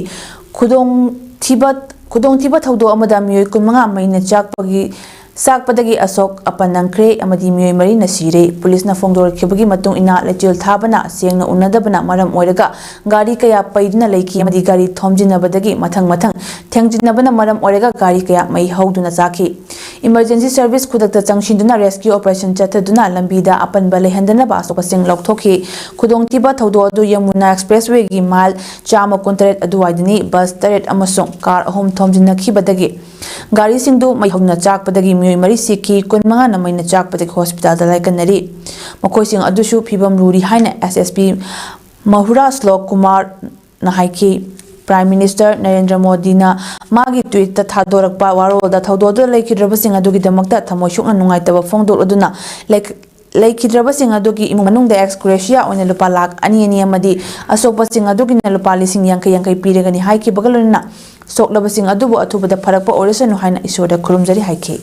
ꯈꯨꯗꯣꯡꯊꯤꯕ ꯈꯨꯗꯣꯡꯊꯤꯕ ꯊꯧꯗꯣꯛ ꯑꯃꯗ ꯃꯤꯑꯣꯏ ꯀꯨꯟꯃꯉꯥ ꯃꯩꯅ ꯆꯥꯛꯄꯒꯤ ꯆꯥꯛꯄꯗꯒꯤ ꯑꯁꯣꯛ ꯑꯄꯟ ꯅꯪꯈ꯭ꯔꯦ ꯑꯃꯗꯤ ꯃꯤꯑꯣꯏ ꯃꯔꯤꯅ ꯁꯤꯔꯦ꯫ ꯄꯨꯂꯤꯁꯅ ꯐꯣꯡꯗꯣꯔꯛꯈꯤꯕꯒꯤ ꯃꯇꯨꯡ ꯏꯟꯅ, ꯂꯩꯆꯤꯜ ꯊꯥꯕꯅ ꯁꯦꯡꯅ ꯎꯅꯗꯕꯅ ꯃꯔꯝ ꯑꯣꯏꯔꯒ ꯒꯥꯔꯤ ꯀꯌꯥ ꯄꯩꯗꯨꯅ ꯂꯩꯈꯤ ꯑꯃꯗꯤ ꯒꯥꯔꯤ ꯊꯣꯝꯖꯤꯟꯅꯕꯗꯒꯤ ꯃꯊꯪ ꯃꯊꯪ ꯊꯦꯡꯖꯤꯟꯅꯕꯅ ꯃꯔꯝ ꯑꯣꯏꯔꯒ ꯒꯥꯔꯤ ꯀꯌꯥ ꯃꯩ ꯍꯧꯗꯨꯅ ꯆꯥꯈꯤ꯫ Emergency service ꯈꯨꯗꯛꯇ ꯆꯪꯁꯤꯟꯗꯨꯅ rescue operation ꯆꯠꯊꯗꯨꯅ ꯂꯝꯕꯤꯗ ꯑꯄꯟꯕ ꯂꯩꯍꯟꯗꯅꯕ ꯑꯁꯣꯛꯄꯁꯤꯡ ꯂꯧꯊꯣꯛꯈꯤ꯫ ꯈꯨꯗꯣꯡꯊꯤꯕ ꯊꯧꯗꯣꯛ ꯑꯗꯨ ꯌꯃꯨꯅꯥ ꯑꯦꯛꯁꯄ꯭ꯔꯦꯁꯋꯦꯒꯤ ꯃꯥꯏꯜ ꯆꯥꯝꯃ ꯀꯨꯟꯇꯔꯦꯠ ꯑꯗꯨꯋꯥꯏꯗꯅꯤ꯫ ꯕꯁ ꯇꯔꯦꯠ ꯑꯃꯁꯨꯡ ꯀꯥꯔ ꯑꯍꯨꯝ ꯊꯣꯝꯖꯤꯟꯅꯈꯤꯕꯗꯒꯤ ꯒꯥꯔꯤꯁꯤꯡꯗꯨ ꯃꯩ ꯍꯧꯗꯨꯅ ꯆꯥꯛꯄꯗꯒꯤ ꯃꯤꯑꯣꯏ ꯃꯔꯤ ꯁꯤꯈꯤ, ꯀꯨꯟꯃꯉꯥꯅ ꯃꯩꯅ ꯆꯥꯛꯄꯗꯒꯤ ꯍꯣꯁꯄꯤꯇꯥꯜꯗ ꯂꯥꯏꯀꯠꯅꯔꯤ꯫ ꯃꯈꯣꯏꯁꯤꯡ ꯑꯗꯨꯁꯨ ꯐꯤꯕꯝ ꯂꯨꯔꯤ ꯍꯥꯏꯅ S S P ꯃꯍꯨꯔꯥꯖ ꯂꯣꯛ ꯀꯨꯃꯥꯔꯅ ꯍꯥꯏꯈꯤ꯫ Prime Minister ꯅꯔꯦꯟꯗ꯭ꯔ ꯃꯣꯗꯤꯅ ꯃꯥꯒꯤ ꯇ꯭ꯋꯤꯠꯇ ꯊꯥꯗꯣꯔꯛꯄ ꯋꯥꯔꯣꯜꯗ ꯊꯧꯗꯣꯛꯇ ꯂꯩꯈꯤꯗ꯭ꯔꯕꯁꯤꯡ ꯑꯗꯨꯒꯤꯗꯃꯛꯇ ꯊꯃꯣꯏ ꯁꯣꯛꯅ ꯅꯨꯡꯉꯥꯏꯇꯕ ꯐꯣꯡꯗꯣꯛꯂꯗꯨꯅ ꯂꯩ-, ꯂꯩꯈꯤꯗ꯭ꯔꯕꯁꯤꯡ ꯑꯗꯨꯒꯤ ꯏꯃꯨꯡ ꯃꯅꯨꯡꯗ ex gratia ꯑꯣꯏꯅ ꯂꯨꯄꯥ ꯂꯥꯈ ꯑꯅꯤ ꯑꯅꯤ ꯑꯃꯗꯤ ꯑꯁꯣꯛꯄꯁꯤꯡ ꯑꯗꯨꯒꯤꯅ ꯂꯨꯄꯥ ꯂꯤꯁꯤꯡ ꯌꯥꯡꯈꯩ ꯌꯥꯡꯈꯩ ꯄꯤꯔꯒꯅꯤ ꯍꯥꯏꯈꯤꯕꯒ ꯂꯣꯏꯅꯅ ꯁꯣꯛꯂꯕꯁꯤꯡ ꯑꯗꯨꯕꯨ ꯑꯊꯨꯕꯗ ꯐꯔꯛꯄ ꯑꯣꯏꯔꯁꯅꯨ ꯍꯥꯏꯅ ꯏꯁꯣꯔꯗ ꯈꯨꯔꯨꯝꯖꯔꯤ ꯍꯥꯏꯈꯤ꯫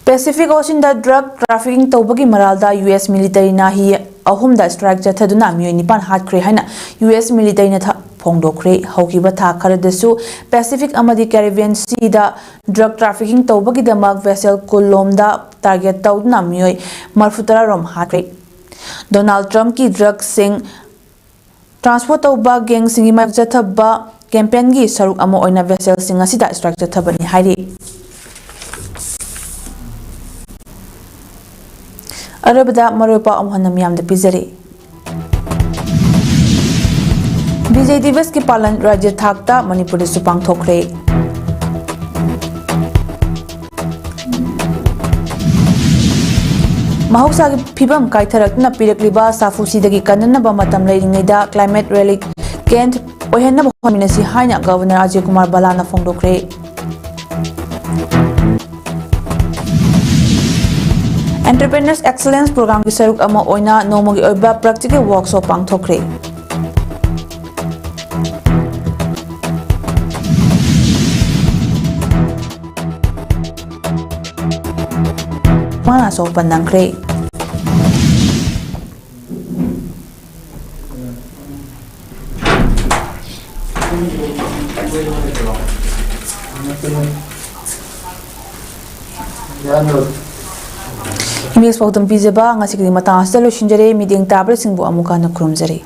Pacific Oceanꯗ drug trafficking ꯇꯧꯕꯒꯤ ꯃꯔꯥꯜꯗ U S militaryꯅ ꯍꯤ ꯑꯍꯨꯝꯗ strike ꯆꯠꯊꯗꯨꯅ ꯃꯤꯑꯣꯏ ꯅꯤꯄꯥꯟ ꯍꯥꯠꯈ꯭ꯔꯦ ꯍꯥꯏꯅ U S militaryꯅ ꯊ-, ꯐꯣꯡꯗꯣꯛꯈ꯭ꯔꯦ꯫ ꯍꯧꯈꯤꯕ ꯊꯥ ꯈꯔꯗꯁꯨ Pacific ꯑꯃꯗꯤ Caribbean Seaꯗ drug trafficking ꯇꯧꯕꯒꯤꯗꯃꯛ vessel ꯀꯨꯟ ꯂꯣꯝꯗ target ꯇꯧꯗꯨꯅ ꯃꯤꯑꯣꯏ ꯃꯔꯤꯐꯨꯇꯔꯥ ꯔꯣꯝ ꯍꯥꯠꯈ꯭ꯔꯦ꯫ Donald Trumpꯀꯤ drugꯁꯤꯡ transport ꯇꯧꯕ gangꯁꯤꯡꯒꯤ ꯃꯥꯌꯣꯛꯇ ꯆꯠꯊꯕ campaignꯒꯤ ꯁꯔꯨꯛ ꯑꯃ ꯑꯣꯏꯅ vesselꯁꯤꯡ ꯑꯁꯤꯗ strike ꯆꯠꯊꯕꯅꯤ ꯍꯥꯏꯔꯤ꯫ ꯑꯔꯣꯏꯕꯗ ꯃꯔꯨꯑꯣꯏꯕ ꯄꯥꯎ ꯑꯃꯨꯛ ꯍꯟꯅ ꯃꯤꯌꯥꯝꯗ ꯄꯤꯖꯔꯤ꯫ ꯕꯤꯖꯣꯏ ꯗꯤꯕꯁꯀꯤ ꯄꯥꯂꯟ ꯔꯥꯖ꯭ꯌ ꯊꯥꯛꯇ ꯃꯅꯤꯄꯨꯔꯗꯁꯨ ꯄꯥꯡꯊꯣꯛꯈ꯭ꯔꯦ꯫ ꯃꯍꯧꯁꯥꯒꯤ ꯐꯤꯕꯝ ꯀꯥꯏꯊꯔꯛꯇꯨꯅ ꯄꯤꯔꯛꯂꯤꯕ ꯁꯥꯐꯨꯁꯤꯗꯒꯤ ꯀꯟꯅꯅꯕ ꯃꯇꯝ ꯂꯩꯔꯤꯉꯩꯗ Climate Resilient ꯑꯣꯏꯍꯟꯅꯕ ꯍꯣꯠꯃꯤꯟꯅꯁꯤ ꯍꯥꯏꯅ governor Ajay Kumar ꯚꯜꯂꯥꯅ ꯐꯣꯡꯗꯣꯛꯈ꯭ꯔꯦ꯫ Entrepreneurs Excellence Programmeꯒꯤ ꯁꯔꯨꯛ ꯑꯃ ꯑꯣꯏꯅ ꯅꯣꯡꯃꯒꯤ ꯑꯣꯏꯕ practical workshop ꯄꯥꯡꯊꯣꯛꯈ꯭ꯔꯦ꯫ ꯃꯥꯅ ꯑꯁꯣꯛꯄ ꯅꯪꯈ꯭ꯔꯦ꯫ English ꯄꯥꯎꯗꯝ ꯄꯤꯖꯕ ꯉꯁꯤꯒꯤꯗꯤ ꯃꯇꯥꯡ ꯑꯁꯤꯗ ꯂꯣꯏꯁꯤꯟꯖꯔꯦ꯫ ꯃꯤꯠꯌꯦꯡ ꯇꯥꯕꯁꯤꯡꯕꯨ ꯑꯃꯨꯛ ꯍꯟꯅ ꯈꯨꯔꯨꯝꯖꯔꯤ꯫